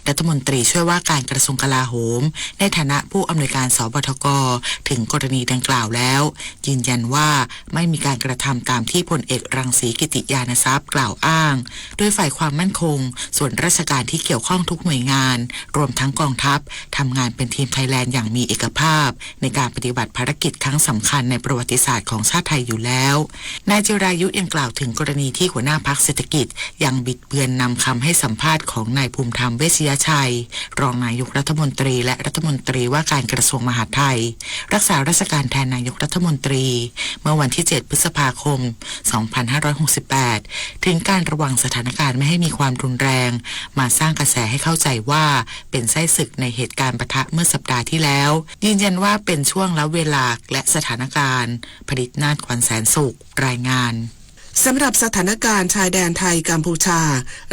รัฐมนตรีช่วยว่าการกระทรวงกลาโหม ในฐานะผู้อำนวยการ สบทก ถึงกรณีดังกล่าวแล้ว ยืนยันว่าไม่มีการกระทำตามที่พลเอกรังสีกิติญาณทรัพย์กล่าวอ้าง โดยฝ่ายความมั่นคง ส่วนราชการที่เกี่ยวข้องทุกหน่วยงาน รวมทั้งกองทัพ ทำงานเป็นทีมไทยแลนด์อย่างมีเอกภาพ ในการปฏิบัติภารกิจครั้งสำคัญในประวัติศาสตร์ของชาติไทยอยู่แล้ว นายจิรายุยังกล่าวถึงกรณีที่หัวหน้าพรรคเศรษฐกิจยังบิดเบือนนำคำให้สัมภาษณ์ของนายภูมิธรรม เวชยชัย รองนายกรัฐมนตรีและรัฐมนตรีว่าการกระทรวงมหาดไทย รักษาราชการแทนนายกรัฐมนตรี เมื่อวันที่ เจ็ด พฤษภาคม สองพันห้าร้อยหกสิบแปด ถึงการระวังสถานการณ์ไม่ให้มีความรุนแรง มาสร้างกระแสให้เข้าใจว่าเป็นไส้ศึกในเหตุการณ์ปะทะเมื่อสัปดาห์ที่แล้ว ยืนยันว่าเป็นช่วงและเวลาและสถานการณ์ ผลิตนาถ ขวัญแสนสุข รายงาน สำหรับสถานการณ์ชายแดนไทยกัมพูชา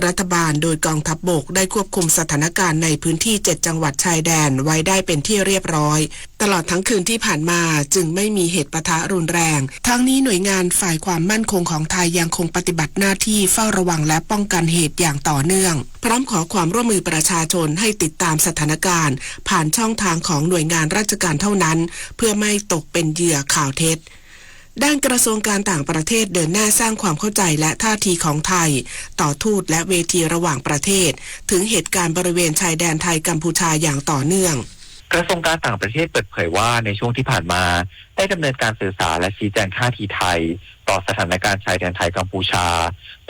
รัฐบาลโดยกองทัพบกได้ควบคุมสถานการณ์ในพื้นที่เจ็ดจังหวัดชายแดนไว้ได้เป็นที่เรียบร้อย ตลอดทั้งคืนที่ผ่านมาจึงไม่มีเหตุปะทะรุนแรง ทั้งนี้หน่วยงานฝ่ายความมั่นคงของไทยยังคงปฏิบัติหน้าที่เฝ้าระวังและป้องกันเหตุอย่างต่อเนื่อง พร้อมขอความร่วมมือประชาชนให้ติดตามสถานการณ์ผ่านช่องทางของหน่วยงานราชการเท่านั้น เพื่อไม่ตกเป็นเหยื่อข่าวเท็จ ด้านกระทรวงการต่างประเทศเดินหน้าสร้างความเข้าใจและท่าทีของไทย ต่อทูตและเวทีระหว่างประเทศ ถึงเหตุการณ์บริเวณชายแดนไทยกัมพูชาอย่างต่อเนื่อง กระทรวงการต่างประเทศเปิดเผยว่าในช่วงที่ผ่านมาได้ดำเนินการสื่อสารและชี้แจงท่าทีไทยต่อสถานการณ์ชายแดนไทยกัมพูชา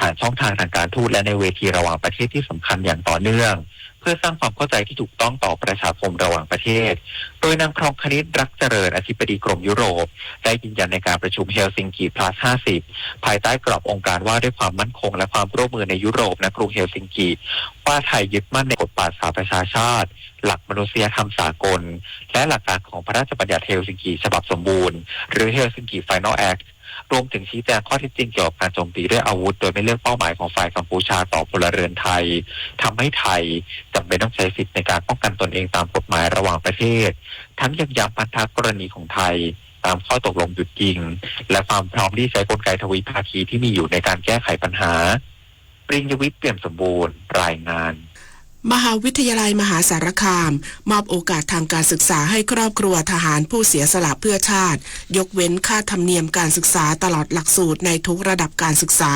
ผ่านช่องทางทางการทูตและในเวทีระหว่างประเทศที่สำคัญอย่างต่อเนื่อง เพื่อสร้างความเข้าใจที่ถูกต้องต่อประชาคมระหว่างประเทศ โดยนางพรองคณิต รักเจริญ อธิบดีกรมยุโรป ได้ยืนยันในการประชุม Helsinki Plus ห้าสิบ ภายใต้องค์กรอบองค์การว่าด้วยความมั่นคงและความร่วมมือในยุโรป ณ กรุงเฮลซิงกิ ว่าไทยยึดมั่นในบทบาทสหประชาชาติ หลักมนุษยธรรมสากล และหลักการของพระราชบัญญัติเฮลซิงกิฉบับสมบูรณ์ หรือ Helsinki Final Act รวมถึงชี้แจงข้อเท็จจริงเกี่ยวกับการโจมตีด้วยอาวุธโดยไม่เลือกเป้าหมายของฝ่ายกัมพูชาต่อพลเรือนไทย ทำให้ไทยจำเป็นต้องใช้สิทธิ์ในการป้องกันตนเองตามกฎหมายระหว่างประเทศ ทั้งยังย้ำพันธกรณีของไทยตามข้อตกลงหยุดยิง และความพร้อมที่ใช้กลไกทวิภาคีที่มีอยู่ในการแก้ไขปัญหา ปริญญวิทย์ เปี่ยมสมบูรณ์ รายงาน มหาวิทยาลัยมหาสารคาม มอบโอกาสทางการศึกษาให้ครอบครัวทหารผู้เสียสละเพื่อชาติ ยกเว้นค่าธรรมเนียมการศึกษาตลอดหลักสูตรในทุกระดับการศึกษา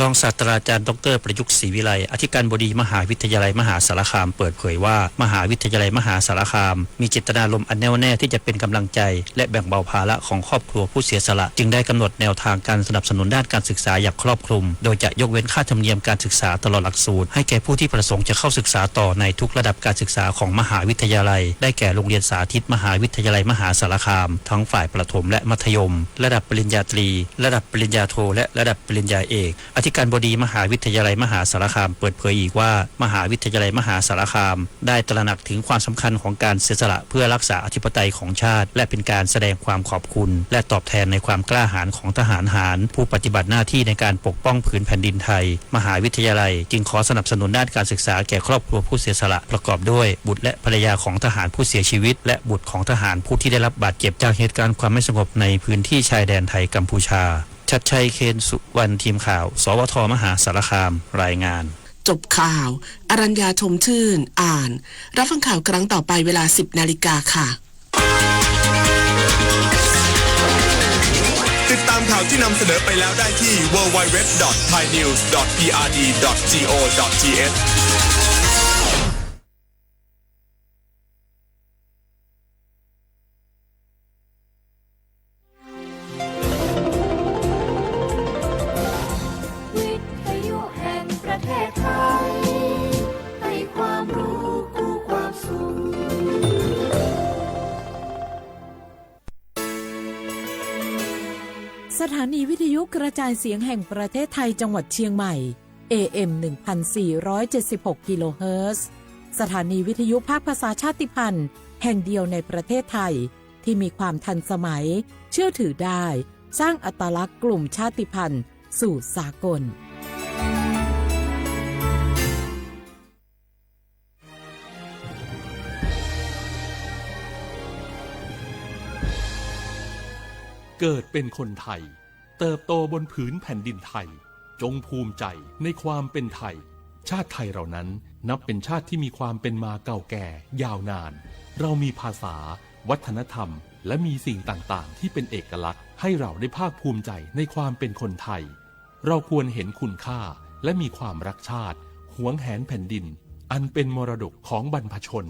รองศาสตราจารย์ ดอกเตอร์ ประยุกต์ ศรีวิไล อธิการบดีมหาวิทยาลัยมหาสารคาม เปิดเผยว่า มหาวิทยาลัยมหาสารคาม มีเจตนารมณ์อันแน่วแน่ที่จะเป็นกำลังใจ และแบ่งเบาภาระของครอบครัวผู้เสียสละ จึงได้กำหนดแนวทางการสนับสนุนด้านการศึกษาอย่างครอบคลุม โดยจะยกเว้นค่าธรรมเนียมการศึกษาตลอดหลักสูตร ให้แก่ผู้ที่ประสงค์จะเข้าศึกษาต่อในทุกระดับการศึกษาของมหาวิทยาลัย ได้แก่โรงเรียนสาธิตมหาวิทยาลัยมหาสารคาม ทั้งฝ่ายประถมและมัธยม ระดับปริญญาตรี ระดับปริญญาโท และระดับปริญญาเอก อธิการบดีมหาวิทยาลัยมหาสารคามเปิดเผยอีกว่า มหาวิทยาลัยมหาสารคาม ได้ตระหนักถึงความสำคัญของการเสียสละเพื่อรักษาอธิปไตยของชาติ และเป็นการแสดงความขอบคุณ และตอบแทนในความกล้าหาญของทหารหาร ผู้ปฏิบัติหน้าที่ในการปกป้องผืนแผ่นดินไทย มหาวิทยาลัยจึงขอสนับสนุนด้านการศึกษาแก่ครอบครัวผู้เสียสละ ประกอบด้วยบุตรและภรรยาของทหารผู้เสียชีวิต และบุตรของทหารผู้ที่ได้รับบาดเจ็บจากเหตุการณ์ความไม่สงบในพื้นที่ชายแดนไทยกัมพูชา ชัดชัย เคนสุวรรณ ทีมข่าว สวท มหาสารคาม รายงาน จบข่าว อรัญญา ชมชื่น อ่าน รับฟังข่าวครั้งต่อไปเวลา สิบนาฬิกาค่ะ ติดตามข่าวที่นำเสนอไปแล้วได้ที่ ดับเบิลยู ดับเบิลยู ดับเบิลยู ดอท ไทยนิวส์ ดอท พีอาร์ดี ดอท จี โอ ดอท ที เอช วิทยุแห่งประเทศไทย ให้ความรู้คู่ความสุข สถานีวิทยุกระจายเสียงแห่งประเทศไทยจังหวัดเชียงใหม่ เอ เอ็ม หนึ่งพันสี่ร้อยเจ็ดสิบหก กิโลเฮิรตซ์ สถานีวิทยุภาคภาษาชาติพันธุ์แห่งเดียวในประเทศไทย ที่มีความทันสมัย เชื่อถือได้ สร้างอัตลักษณ์กลุ่มชาติพันธุ์สู่สากล เกิดเป็นคนไทย เติบโตบนผืนแผ่นดินไทย จงภูมิใจในความเป็นไทย ชาติไทยเรานั้น นับเป็นชาติที่มีความเป็นมาเก่าแก่ยาวนาน เรามีภาษา วัฒนธรรม และมีสิ่งต่างๆ ที่เป็นเอกลักษณ์ ให้เราได้ภาคภูมิใจในความเป็นคนไทย เราควรเห็นคุณค่า และมีความรักชาติ หวงแหนแผ่นดิน อันเป็นมรดกของบรรพชน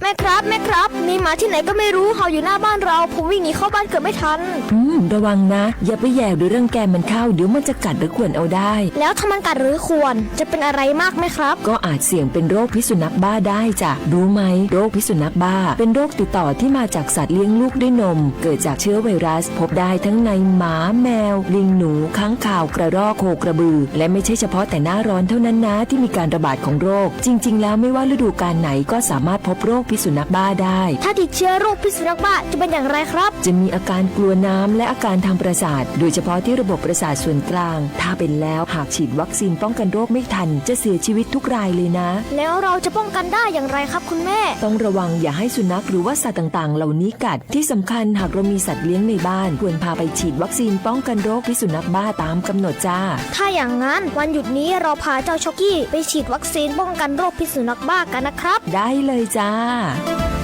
แม่ครับ แม่ครับ มีหมาที่ไหนก็ไม่รู้เห่าอยู่หน้าบ้านเรา ผมวิ่งหนีเข้าบ้านเกือบไม่ทัน อืม ระวังนะ อย่าไปแหย่หรือรังแกมันเข้า เดี๋ยวมันจะกัดหรือข่วนเอาได้ แล้วถ้ามันกัดหรือข่วน จะเป็นอะไรมากไหมครับ ก็อาจเสี่ยงเป็นโรคพิษสุนัขบ้าได้จ้ะ รู้ไหม โรคพิษสุนัขบ้า เป็นโรคติดต่อที่มาจากสัตว์เลี้ยงลูกด้วยนม เกิดจากเชื้อไวรัส พบได้ทั้งในหมา แมว ลิง หนู ค้างคาว กระรอก โคกระบือ และไม่ใช่เฉพาะแต่หน้าร้อนเท่านั้นนะ ที่มีการระบาดของโรค จริงๆ แล้วไม่ว่าฤดูกาลไหนก็สามารถพบโรคพิษสุนัขบ้าได้ ถ้าติดเชื้อโรคพิษสุนัขบ้าจะเป็นอย่างไรครับ จะมีอาการกลัวน้ำและอาการทางประสาท โดยเฉพาะที่ระบบประสาทส่วนกลาง ถ้าเป็นแล้วหากฉีดวัคซีนป้องกันโรคไม่ทัน จะเสียชีวิตทุกรายเลยนะ แล้วเราจะป้องกันได้อย่างไรครับคุณแม่ ต้องระวังอย่าให้สุนัขหรือว่าสัตว์ต่างๆ เหล่านี้กัด ที่สำคัญหากเรามีสัตว์เลี้ยงในบ้าน ควรพาไปฉีดวัคซีนป้องกันโรคพิษสุนัขบ้าตามกำหนดจ้า ถ้าอย่างนั้นวันหยุดนี้เราพาเจ้าช็อกกี้ไปฉีดวัคซีนป้องกันโรคพิษสุนัขบ้ากันนะครับ ได้เลยจ้า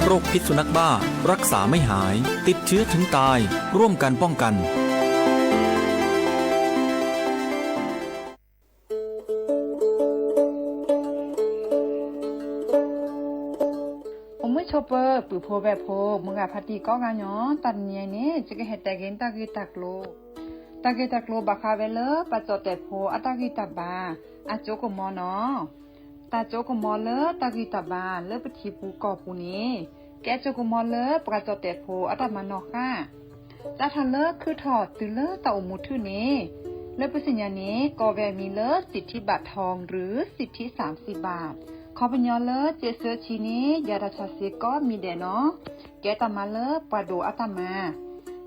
โรคพิษสุนัขบ้า รักษาไม่หาย ติดเชื้อถึงตาย ร่วมกันป้องกัน အိၣ်မုာ်ဆိးပၢၤ ပုၢ်ဖိဝဲၢ်ဖိ မုၢ်ဂၤဖါတံၢ်ကိးဂၤညီ တၢ်တနံၤအံၤန့ၣ် ယကဟဲတဲက့ၤတၢ်ဂ့ၢ်တၢ်ကျိၤ, တၢ်ဂ့ၢ်တၢ်ကျိၤဘၣ်ဃးဝဲလၢ ပှၤကၠီၣ်တဲာ်ဖိအတၢ်ဂံၢ်တၢ်ဘါ အစိကမီၤနီၤ. တၢ်စိကမီၤလၢတၢ်ဂံၢ်တၢ်ဘါလၢပထံပူၤကီၢ်ပူၤန့ၣ် ကဲစိကမီၤလၢပှၤကၠီၣ်တဲာ်ဖိအတၢ်မၤနီၣ်ဃာ် စးထီၣ်လၢခုၣ်ထီၣ်တုၤလၢတၢ်အိၣ်မူထူၣ်န့ၣ် လၢပသ့ၣ်ညါန့ၣ် ကိးဝဲအမံၤလၢ สิทธิบัตรทองหรือสิทธิสามสิบบาท ခီပညီလၢ စ့းစၢဆံန့ၣ် ယၤတၢ်ဆါစ့ကိးမံၤဒဲးနီၤ. ကဲတၢ်မၤလၢပှၤဒိၣ်အတၢ်မၤ,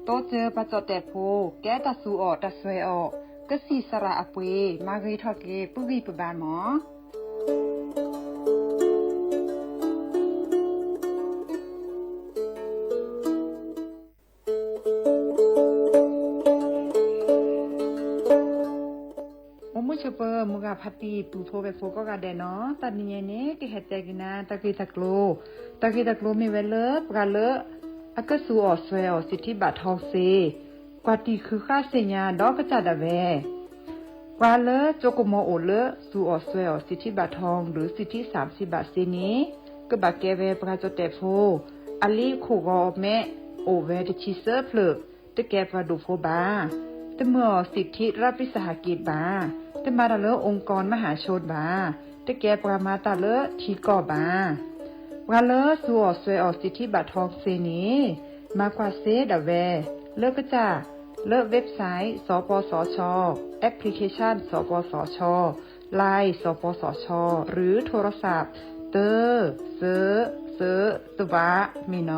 တိစၢၤပှၤကၠီၣ်တဲာ်ဖိ ကဲတၢ်သူအီၣ်တၢ်စွဲအီၣ်, ကစံၣ်စရၣ်အပှ့ၤ မၤဂ့ၤထီၣ်က့ၤပဂံၢ်ပဘါမး. အိၣ်မုာ်ဆိးပၢၤ မုၢ်ဂၤဖါတံၢ် ပုၢ်ဖိဝဲၢ်ဖိကိးဂၤဒဲးနီၤ, တၢ်တနံၤအံၤန့ၣ် ကဟဲတဲက့ၤနၤတၢ်ဂ့ၢ်တၢ်ကျိၤ, တၢ်ဂ့ၢ်တၢ်ကျိၤမ့ၢ်ဝဲလၢ ပှၤလၢ အကသူအီၣ်စွဲအီၣ် สิทธิบัตรทอง စ့ ကွၢ်တံၢ်ဃုဃၣ်သ့ၣ်ညါဒီးကစၢ်ဒၣ်ဝဲ ပှၤလၢစိကမီၤအိၣ်လၢ သူအီၣ်စွဲအီၣ် สิทธิบัตรทอง หรือ สิทธิสามสิบบาท စ့န့ၣ် ကဘၣ်ကဲဝဲပှၤကၠီၣ်တဲာ်ဖိ အလံာ်ခိၣ်ဂီၤမဲး အိၣ်ဝဲတဆံသၢဖျၢၣ်, တကဲပှၤဒိၣ်ဖိဘၣ်, တမၤအီၣ် สิทธิรัฐวิสาหกิจ ဘၣ်, တမၤတၢ်လၢ องค์กรมหาชน ဘၣ်, တကဲပှၤမၤတၢ်လၢထံကီၢ်ဘၣ်. ပှၤလၢသူအီၣ်စွဲအီၣ် สิทธิบัตรทอง စ့န့ၣ် မၤကွၢ်စ့ဒၣ်ဝဲ လၢကစၢ် လၢ website สปสช, application สปสช, Line สปสช หรือโทรศัพท์ သၢ သၢ သၢ သၢ မ့ၢ်နီၤ.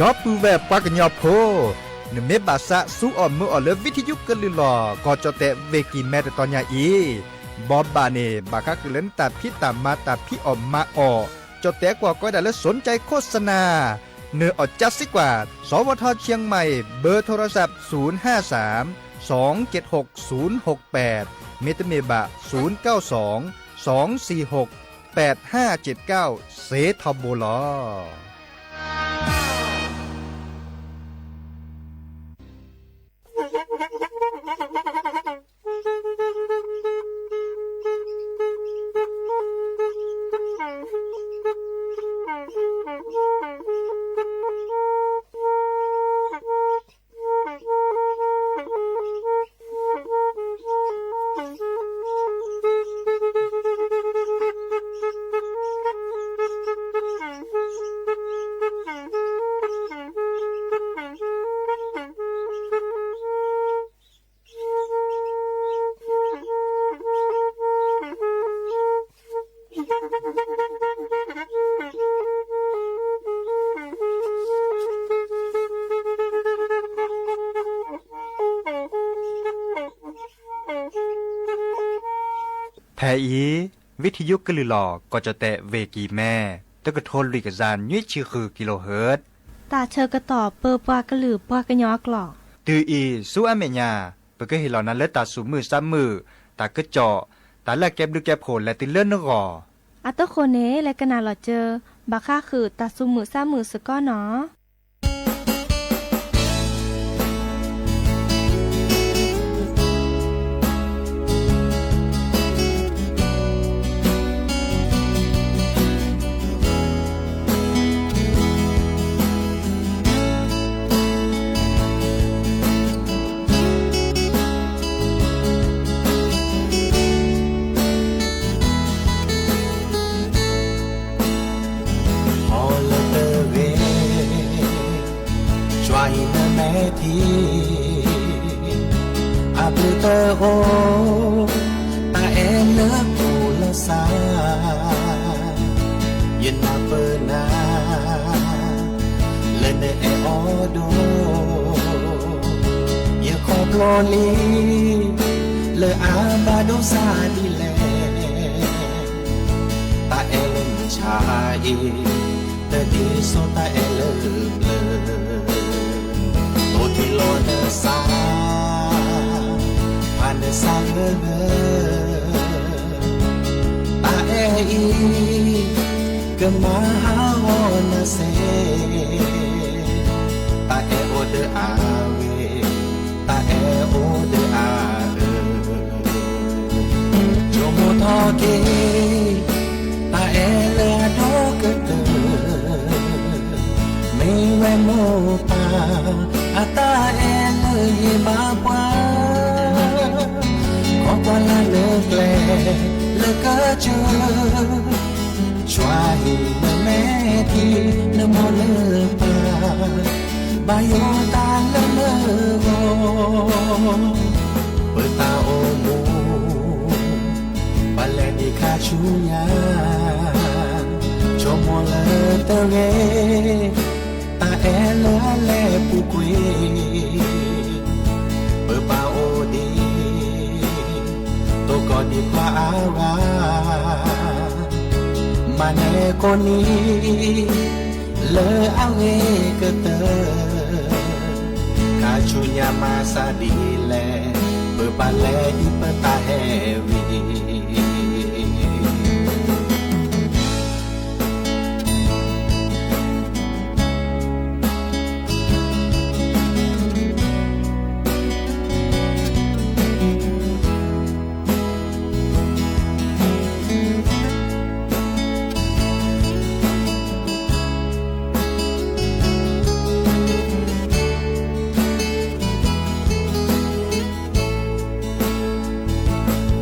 ဒီပုၢ်ဝဲၢ်ပှၤကညီဖိ, နမ့ၢ်ဘၣ်သးသူအီၣ်မုာ်အီၣ်လၢ ဝံထယုကလုၢ်လီၤ ကီၢ်ကၠီၣ်တဲၣ် ဝ့ၢ်ကံၢ်မဲ တတီၤညါအံၤ, ဘီဘၣ်န့ၣ် ဘၣ်ဃးဃုာ်လၢနတၢ်ဖံးတၢ်မၤတၢ်ဖံးအီၣ်မၤအီၣ်, ကၠီၣ်တဲၣ်ကွၢ်ကီဒၣ်လၢ สนใจโฆษณา နၢၤအီၣ်ကၠၢစ့ကွၢ် สวท เชียงใหม่ เบอร์โทรศัพท์ ศูนย์ห้าสาม สองเจ็ดหก ศูนย์หกแปด မ့တမ့ၢ်ဘၣ် ศูนย์เก้าสอง สองสี่หก แปดห้าเจ็ดเก้า စ့ထီဘိလီၤ. ဖဲအံၤ ဝံထံယိကလုာ်လီၤ ကီၢ်ကၠီၣ်တဲၣ် ဝ့ၢ်ကံၢ်မဲ တကထိလွံၢ်ကယၤနွံဆံဃု ကံလိဟၢၣ် တၢ်ဆၢကတီၢ်ပၢပှၤကလုာ်ပှၤကညီအကျိာ် တုၤအံၤဆူအမဲာ်ညါ ပကဟ့ၣ်လီၤနၤလၢတၢ်သူၣ်မုာ်သးမုာ် တၢ်ကစီၣ် တၢ်လၢအကဲဘျုးကဲဖှိၣ်လဲၤတုၤလၢနဂီၢ် အတဃိန့ၣ် လဲၤကနၣ်လီၤစၢၤ ဘၣ်ဃးဃုာ်တၢ်သူၣ်မုာ်သးမုာ်စ့ၢ်ကီးနီၤ. ဟီၣ်လၢတဂ့ၤ ကွၢ်အံၤနမဲာ်ထံ အဘျုးတအိၣ် တၢ်အဲၣ်လၢပူၤလီၤစၢ် ယနၢ်ပၢၢ်နၤ လၢနအဲၣ်အီၤဒိၣ် ယခီဖျိလံ လၢအဘၣ်ဒိဆါဒ်လဲၣ် တၢ်အဲၣ်လၢမုၢ်ဆါအံၤ တဒ်သိးတၢ်အဲၣ်လၢပျၢၤ တိၢ်ထံလီၤနသး ဖးနသးဂၢၢ်ဂၢၢ် တၢ်အဲၣ်အံၤ ကမၤဟးဂီၤနၤစ့ၢ် တၢ်အဲၣ်အိၣ်ဒီးအါဝဲ တၢ်အဲၣ်အိၣ်ဒီးအါအၢ ဆိကမိၣ်ထီၣ်က့ၤ တၢ်အဲၣ်လၢအဒိၣ်ကတၢၢ် မ့ၢ်ဝဲမိၢ်ပၢ် အတၢ်အဲၣ်လၢဟ့ၣ်ဘၣ်ပှၤ ခီကွၢ်လၢ်လၢကျဲ လၢကစၢၢ် ကွၢ်အံၤနမဲာ်ထံ နမိၢ်နပၢ် ဘၣ်ယိၣ်တၢ်လၢနဂီၢ် ပတၢ်အိၣ်မူ ပလဲၤဒံးခါဆူညါ ဆိကမိၣ်လၢတဂ့ၤ တၢ်အဲၣ်လၢအလဲၤပူၤကွံာ် ပဘၣ်အိၣ်ဒံး တိၢ်ကီၢ်ဒံးပှၤအါဂၤ မၤနၢၤကိးနံၤ လၢအဂ့ၤကတၢၢ် ခါဆူညါမၤစၢ်ဒ်လဲၣ် ပဘၣ်လဲၤဒံးပတၢ်ဟဲဝံၤ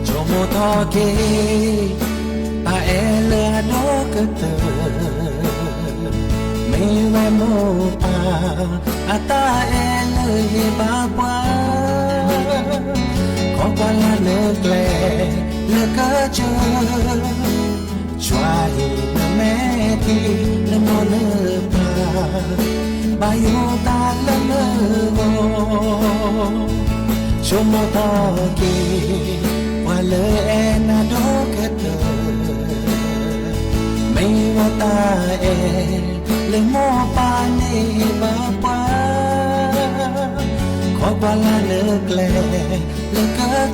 ဆိကမိၣ်ထီၣ်က့ၤ တၢ်အဲၣ်လၢအဒိၣ်ကတၢၢ် မ့ၢ်ဝဲမိၢ်ပၢ် အတၢ်အဲၣ်လၢဟ့ၣ်ဘၣ်ပှၤ ခီကွၢ်လၢ်လၢကျဲ လၢကစၢၢ် ကွၢ်အံၤနမဲာ်ထံ နမိၢ်နပၢ် ဘၣ်ယိၣ်တၢ်လၢနဂီၢ် ဆိကမိၣ်ထီၣ်က့ၤ ပှၤလၢအဲၣ်နၤဒိၣ်ကတၢၢ် မ့ၢ်ဝဲတၢ်အဲၣ် လၢမိၢ်ပၢ်န့ၢ်ဘၣ်ပှၤ ခီကွၢ်လၢ်လၢကျဲ လၢကစၢၢ်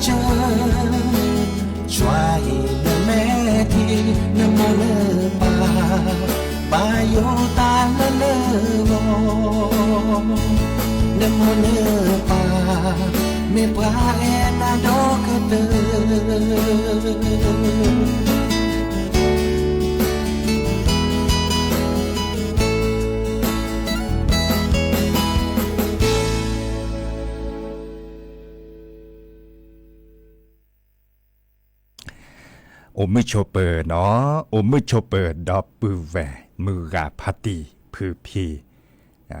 ကွၢ်အံၤနမဲာ်ထံ နမိၢ်နပၢ် ဘၣ်ယိၣ်တၢ်လၢနဂီၢ် နမိၢ်နပၢ် မ့ၢ်ပှၤအဲၣ်နၤဒိၣ်ကတၢၢ် အိၣ်မုာ်ဆိးပၢၤနီၤ, အိၣ်မုာ်ဆိးပၢၤဒီပုၢ်ဝဲၢ်မုၢ်ဂၤဖါတံၢ်ဖုဖံ, ဂီၤ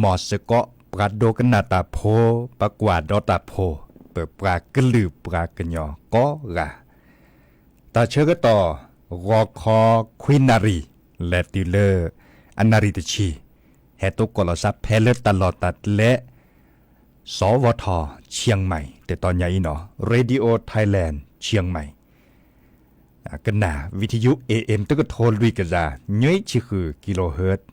မီၤစ့ၢ်ကီး ပှၤဒိကနၣ်တၢ်ဖိ, ပှၤကွၢ်ဒီးတၢ်ဖိ, ပပှၤကလုာ်ပှၤကညီကိးဂၤ, တၢ်ဆၢကတီၢ် ဂီၤခီခွံနၣ်ရံၣ် လဲၤတုၤလၢ အနၣ်ရံၣ်တဆံ, ဟဲတိကိးလီၤသးဖဲလၢတၢ်လီၢ်တၢ်ကျဲ စီၤဝီၤထီၣ် Chiang Mai တတီၤညါအံၤနီၤ, Radio Thailand Chiang Mai, ကနၣ် ဝံထယု A M တကထိလွံၢ်ကယၤ ညွံဆံဃု kilohertz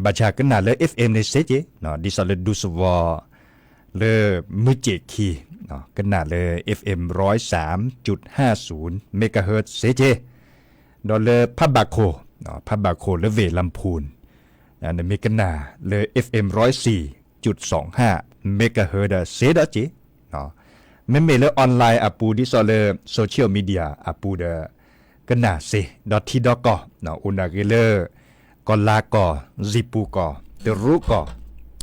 ဘၣ်ဆၣ်ကနၣ်လၢ F M န့ၣ်စ့က့ၤ ဒ်သိးလၢဒူသဝီ လၢမုၢ်စ့ၣ်ခံ ကနၣ်လၢ F M ร้อยสามจุดห้าศูนย์ megahertz စ့က့ၤ ဒီးလၢဖးဘၣ်ခိၣ် ဖးဘၣ်ခိၣ်လၢ ဝ့ၢ်လၢၢ်ဖူၣ် နမ့ၢ်ကနၣ်လၢ F M ร้อยสี่จุดสองห้า megahertz ဒီးစ့ဒီးက့ၤ မ့မ့ၢ်လၢ online အပူၤ ဒ်သိးလၢ social media အပူၤဒီး ကနၣ်စ့ ဒီးထံဒီးကီၢ် အိၣ်ဒၣ်ဂ့ၤလၢ ကီၢ်လၤကီၢ်, စံၣ်ပူၤကီၢ်, တရူးကီၢ်,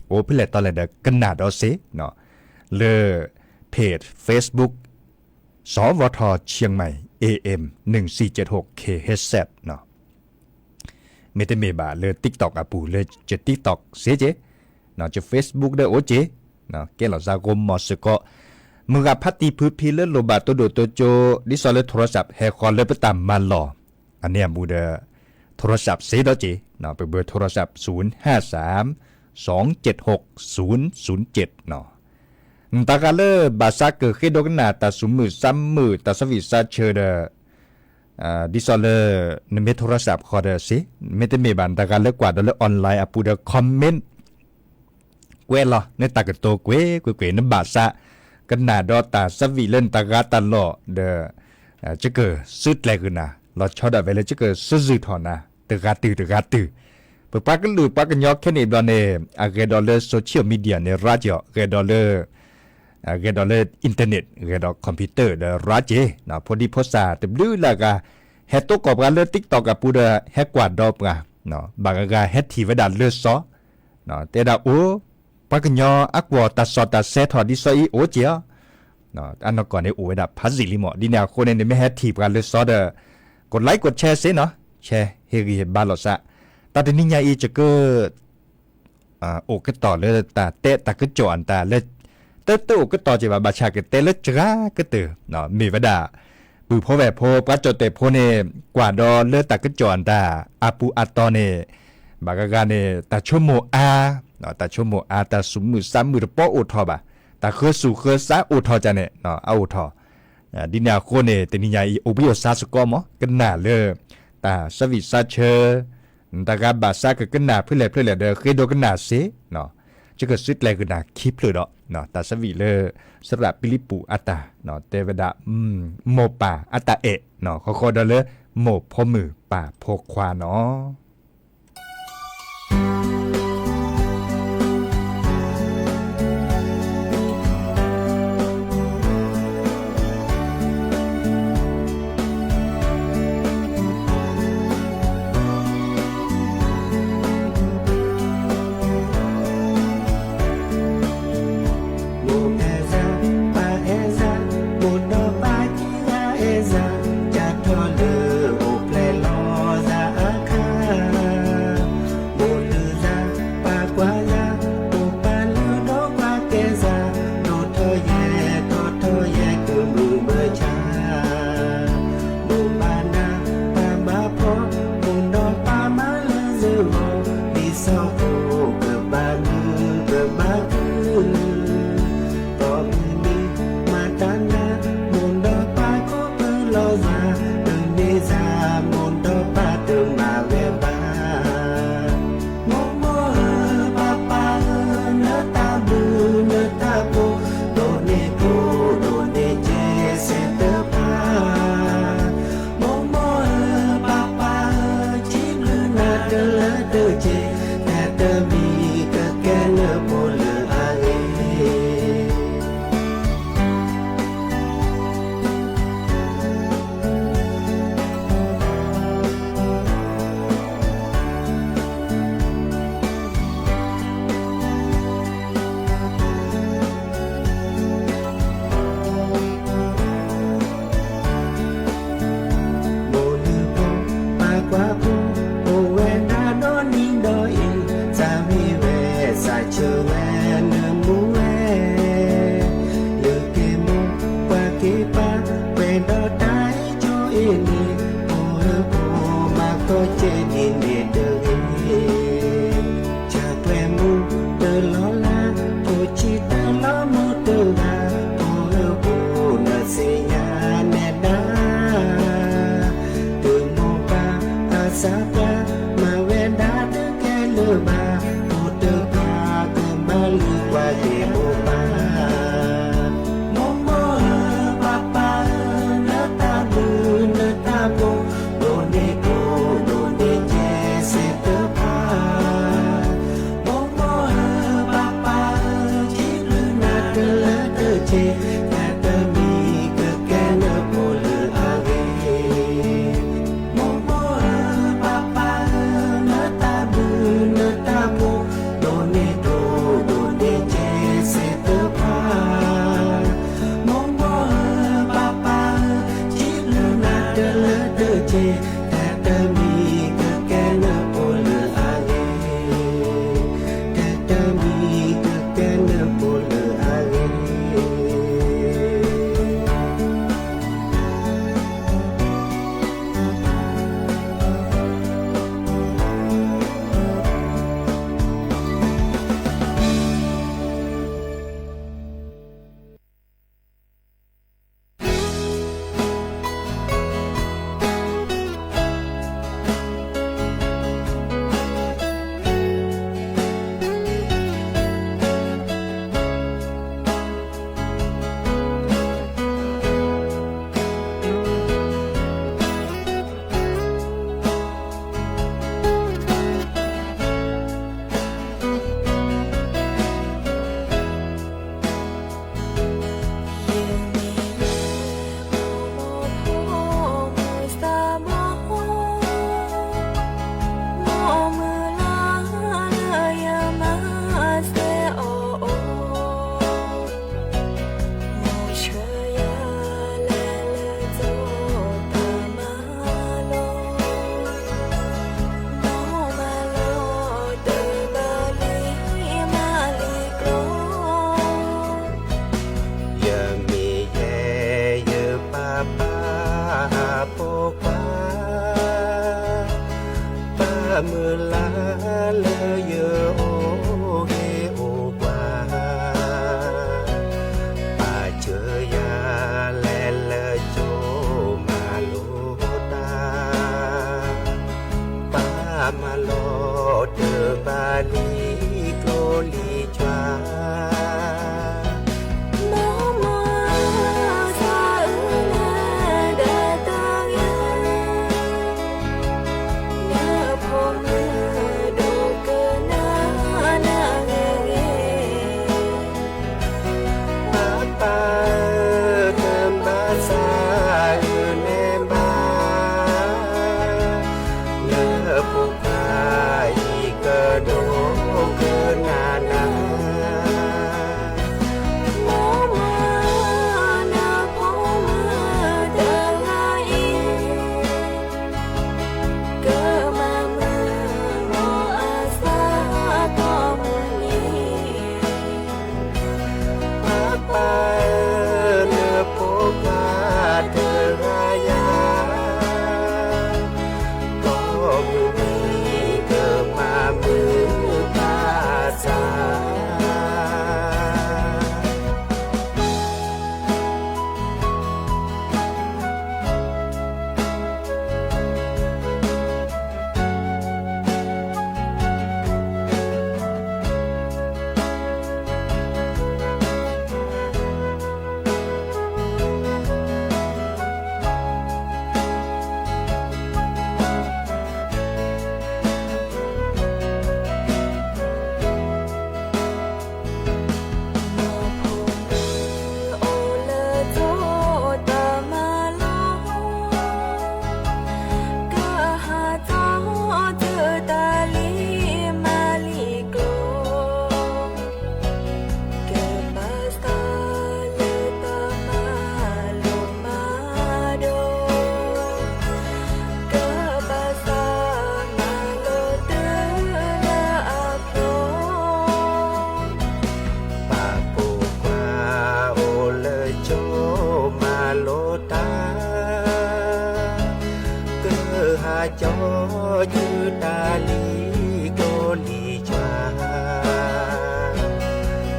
အိၣ်ဖဲလဲၣ်တီလဲၣ်ဒီးကနၣ်ဒီးစ့ လၢ page Facebook สวท เชียงใหม่ A M หนึ่งสี่เจ็ดหก K H Z မ့တမ့ၢ်ဘၣ်လၢ TikTok အပူၤလၢ ယ TikTok စ့က့ၤ, ယ Facebook ဒီးအိၣ်က့ၤ, ကဲလီၤစ့ၢ်ကီးမီၤစ့ၢ်ကီး, မုၢ်ဂၤဖါတံၢ်ဖုဖံလၢလိၣ်ဘၣ်တိၢ်ဒိၣ်တိၢ်ကၠိ ဒ်သိးလၢ โทรศัพท์ ဟဲဃီၤလၢပတၢ်မၤလီၢ်, အန့ၣ်အပူၤဒီး โทรศัพท์ စ့ဒီးက့ၤ, ပ เบอร์โทรศัพท์ ศูนย์ห้าสาม สองเจ็ดหก ศูนย์ศูนย์เจ็ด နတၢ်ဂၤလၢဘၣ်ဆၣ်ကဃ့ဒိကနၣ်တၢ်သူၣ်မုာ်သးမုာ် တၢ်သးဝံၣ်သးဆၢဒီး ဒ်သိးလၢ နမ့ၢ် โทรศัพท์ ဃီၤဒီးစ့, မ့တမ့ၢ်ဘၣ်နတၢ်ဂၤလၢကွၢ်ဒီးလၢ online အပူၤဒီး comment ကွဲးလီၤ နတၢ်ကတိၤကွ့ၢ်ကွ့ၢ်ကွ့ၢ် နဘၣ်ဆၣ် ကနၣ်ဒီးတၢ်သးဝံၣ်လၢနတၢ်ဂၤတၢ်လီၢ်ဒီး ယကစုကျဲၤဃုာ်နၤ လီၤဆီဒၣ်ဝဲလၢယကစုၣ်ယုၢ်ထီၣ်နၤ တဂၤတုၤတဂၤတုၤ, ပပှၤကလုာ်ပှၤကညီခဲန့ၣ်ဘျီန့ၣ် အဂဲၤဒီးလၢ social media န့ၣ် ရါကီး ဂဲၤဒီးလၢ ဂဲၤဒီးလၢ internet ဂဲၤဒီး computer ဒီးရါကီး, ဖိဒံဖိသၣ်တဘျုးလၢအဂၤ ဟဲတိကီၢ်ပှၤလၢ TikTok အပူၤဒီး ဟဲကွၢ်ဒီးပှၤ, ဘၣ်ဂၤဂၤဟဲထံၣ်ဝဲဒၣ်လၢစီၤ, တဲဒၣ်အိၣ် ပှၤကညီအကွီၢ်တၢ်စီၣ်တၢ်ဆဲးထီၣ်ဒ်စီၤအံၤအိၣ်က့ၤအီၤ, အနီၢ်ကီၢ်န့ၣ်အိၣ်ဝဲဒၣ်ဖးစံၣ်လံမး ဒ်န့ၣ်အဃိန့ၣ် နမ့ၢ်ဟဲထံၣ်ပှၤလၢစီၤဒီး ကိးlikeကိးshareစ့နီၤ, share ဟ့ၣ်ဂံၢ်ဟ့ၣ်ဘါလိာ်သး, တၢ်တနံၤညါအံၤ ယက အိၣ်ကတီၢ်လၢတၢ်တဲတၢ်ကစီၣ်အတၢ်လၢ တတအိၣ်ကတီၢ်က့ၤဘၣ် ဘၣ်ဆၣ်ကတဲလၢစှၤကတၢၢ်, မ့ၢ်ဝဲဒၣ် ပုၢ်ဖိဝဲၢ်ဖိ ပှၤကၠီၣ်တဲၣ်ဖိန့ၣ် ကွၢ်ဒီးလၢတၢ်ကစီၣ်အတၢ် အပူၤအတီၢ်န့ၣ် ဘၣ်ဂၤဂၤန့ၣ် တၢ်ဆိကမိၣ်အါ, တၢ်ဆိကမိၣ်အါ တၢ်သူၣ်မုာ်သးမုာ်တပီအိၣ်ထီၣ်ဘၣ်, တၢ်ဃၢၤဆူၣ်ဃၢၤစးအိၣ်ထီၣ်ကန့ၣ် အအိၣ်ထီၣ်, ဒ်န့ၣ်အဃိန့ၣ် တနံၤညါအံၤ အိၣ်ဘှံးအိၣ်ဆါစ့ၢ်ကီးမး ကနၣ်လၢ တၢ်သးဝံၣ်သးဆၢ နတၢ်ဂၤဘၣ်ဆၣ်ကကနၣ်ဖဲလဲၣ်ဖဲလဲၣ်ဒီး ဃ့ဒိကနၣ်စ့, ယကစုကျဲၤဃုာ်နၤခံဖျၢၣ်ဒီး တၢ်သးဝံၣ်လၢ သရၣ်ပံလံပူၤအတၢ် တဲဝဲဒၣ် မိၢ်ပၢ်အတၢ်အဲၣ် ဃီဃီဒီးလၢ မိၢ်ဖိမုၣ်ပၢ်ဖိခွါနီၤ. မိၢ်အဲၣ်စၢ် ပၢ်အဲၣ်စၢ် မိၢ်ဒီးပၢ်ခံဂၤအဲၣ်စၢ် ကၢ်ထီၣ်လၢအိၣ်ဖျဲၣ်လီၤစၢ်အခါ မိၢ်လုၢ်စၢ် ပၢ်ကွၢ်စၢ် မိၢ်ပၢ်လုၢ်ဒီးကွၢ်ကဲစၢ် ဒိၣ်ထီၣ်ယဲၢ်ထီၣ်ထီၣ်ယဲၢ် တုၤမုၢ်မဆါ မိၢ်ပၢ်နၢ် ပၢ်မၤဖှီၣ် မိၢ်ဒီးပၢ်မၤလၢစ့ၢ်ကီး ဒ်သိးဖိကဘၣ်မုာ်ကဘၣ်ခုၣ် ဒီးမုၢ်နံၤမၤတၢ်နၤ မိၢ်ဒီးပၢ်ကိးပၢၢ်လီၤစၢ် တမ့ၢ်စၢ် မိၢ်ဒီးပၢ်တမၤဝဲဘၣ် မိၢ်မိၢ်ဧၢ ပၢ်ပၢ်ဧၢ နတၢ်ဘျုးနတၢ်ဖှိၣ် ဒိၣ်န့ၢ်ကျိၣ်ဒိၣ်န့ၢ်စ့စဲးတဖၣ် မိၢ်မိၢ်ဧၢ ပၢ်ပၢ်ဧၢ စံးဘျုးနၤတလၢတစဲး တၢ်တမံၤကကဲလၢဖိလၢအဂ့ၤ မိၢ်လုၢ်ဖိ ပၢ်ကွၢ်ဖိ အိၣ်ဝဲဒၣ်ဒီနံၤဒီအ့ၣ် သးမံဝဲ သးဆၢဝဲ နမူဝဲ လုၢ်က့ၤမိၢ် ပှၢ်က့ၤပၢ် ပှဲၤဒီးတၢ်အ့ၣ်ကၠိအ့ၣ်နံၤ ဖိဧၢဖိ မၤကီၢ်စဲဒ်န့ၣ်တဂ့ၤ ဆၢကျဲမူတလီၤလး ဖိဆံးတလီၤမူတဂၤ ဖိဧၢဖိ နသ့ၣ်ညါနဲဒၣ် တၢ်တမံၤကကဲနဖိလၢအဂ့ၤ, မိၢ်မိၢ်ဧၢ ပၢ်ပၢ်ဧၢ နတၢ်ဘျုးနတၢ်ဖှိၣ် ဒိၣ်န့ၢ်ဒိၣ်ဒိၣ်န့ၢ်ကဲစ့တဖၣ်, မိၢ်မိၢ်ဧၢ ပၢ်ပၢ်ဧၢ စံးဘျုးနၤတလၢတက့ၢ်, တၢ်တမံၤကကဲနဖိလၢအဂ့ၤ, တၢ်တမံၤကကဲနဖိလၢအဂ့ၤ.ယမ့ၢ်ယဲ ယပၢ်ပၢ် ဖိခွါ, ပၢ်မုၢ်လၢ်လၢယအိၣ်ဂ့ၤအိၣ်ဘှါ, ပၢ်ဆှၢယၤလဲၤလၢကၠိမၤလိတၢ်, ပၢ်မၤလိတၢ်ဘၣ်လံကျိလံကွၢ်, မိၢ်မိၢ်ဧၢ သးအုးနၤဒီးတၢ်ဂ့ၤ, နဖိမုၣ်ဒိၣ်ကနၣ်နၤဂ့ၤဂ့ၤ, ပၢ်ပၢ်ဧၢ တဘၣ်သးအုးနဲဘၣ်, နဖိခွါအံၤကဒိကနၣ်နၤ, မိၢ်မိၢ်ဧၢ နဖိမုၣ်တဂၤအံၤ ကမၤမုာ်မိၢ်အသးကိးမုၢ်နံၤ, ပၢ်ပၢ်ဧၢ နဖိခွါတဂၤယၤ, ကိးမုၢ်နံၤကမၤမုာ်ပၢ်သး.ပၢ်ဖိခွါအိၣ်လၢကၠိမၤလိတၢ်, ကဟးကၠီကၠုတၢ်လံကျိလံ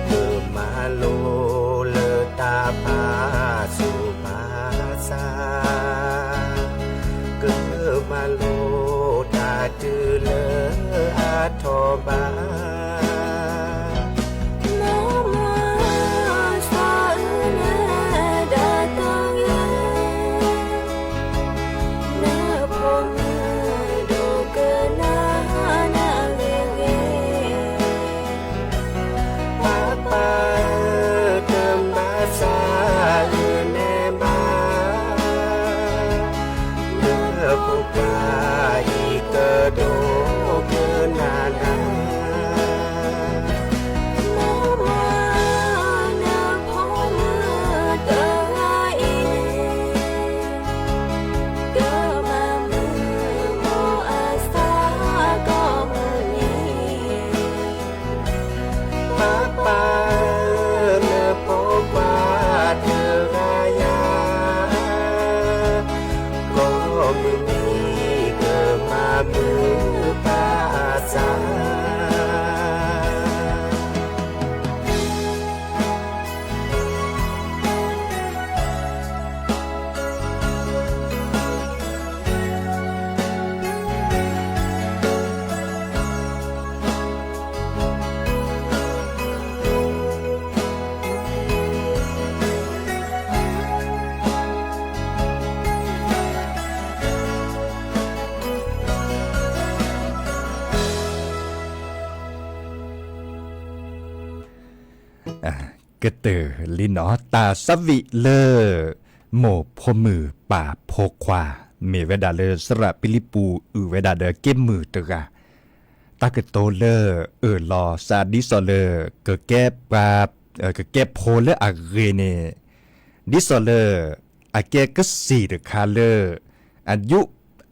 ကွၢ်, ကမၤလိလၢတၢ်ဖးဆူၣ်ဖးဆါ, ကမၤလိတၢ်တုၤလၢအထီၣ်ဘး မိၢ်မိၢ်သးအုးနၤဒီးတၢ်ဂ့ၤ, နဖိမုၣ်ဒိၣ်ကနၣ်နၤဂ့ၤဂ့ၤ, ပၢ်ပၢ်ဧၢ တဘၣ်သး ကတၢၢ်လံနီၤ တၢ်သးဝံၣ်လၢ မိၢ်ဖိမုၣ်ပၢ်ဖိခွါ မ့ၢ်ဝဲဒၣ်လၢသရၣ်ပံလံပူၤအုၣ်ဝဲဒၣ်ဒီးက့မုၢ်တဂၤ တၢ်ကတိၤလၢအၢၣ်လီၤသးဒ်သိးလၢ ကကဲပှၤ ကကဲဖိလၢအဂ့ၤန့ၣ် ဒ်သိးလၢ အကဲကစံၣ်တခါလၢ အယူး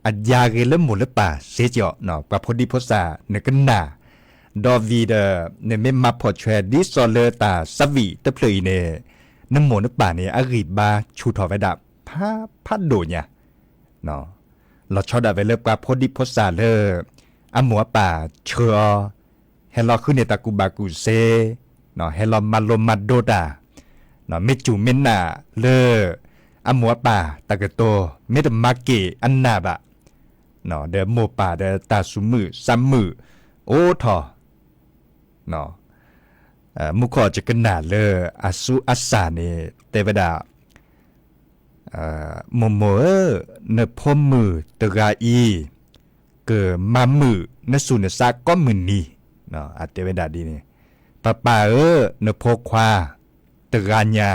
အယါဂ့ၤလၢမိၢ်လၢပၢ်စ့ၢ်ကီး ပှၤဖိဒံဖိသၣ်နကနၣ် ဒီးဝံၤဒီး နမ့ၢ်မၤဖှီၣ်ဆွဲဒ်သိးလၢတၢ်သးဝံၣ်တဖျၢၣ်အံၤန့ၣ် နမိၢ်နပၢ်န့ၣ် အဂံၢ်ဘါဆူၣ်ထီၣ်ဝဲဒၣ် ဖး ဖးဒိၣ်ညါ လီၤဆီဒၣ်ဝဲလၢပှၤဖိဒံဖိသၣ်လၢ အမိၢ်အပၢ်ဆှၢအီၤ ဟဲလီၤဃုန့ၢ်တၢ်ကူၣ်ဘၣ်ကူၣ်သ့, ဟဲလီၤမၤလိမၤဒိးတၢ်, မ့ၢ်စူၢ်မ့ၢ်နာ်လၢ အမိၢ်အပၢ်တၢ်ကတိၤ မ့ၢ်တမၤက့ၤအနၢ်ဘၣ်, ဒီးမိၢ်ပၢ်ဒီးတၢ်သူၣ်မုာ်သးမုာ်အိၣ်ထီၣ် မူခိၣ်ကကနၣ်လၢအသူအသၣ်န့ၣ် တဲဝဲဒၣ်, မိၢ်မိၢ်ဧၢ, နဖိမုၣ်တဂၤအံၤ ကမၤမုာ်နသူၣ်နသးကိးမုၢ်နံၤ, အတဲဝဲဒၣ်ဒ်န့ၣ်, ပၢ်ပၢ်ဧၢ, နဖိခွါတဂၤညါ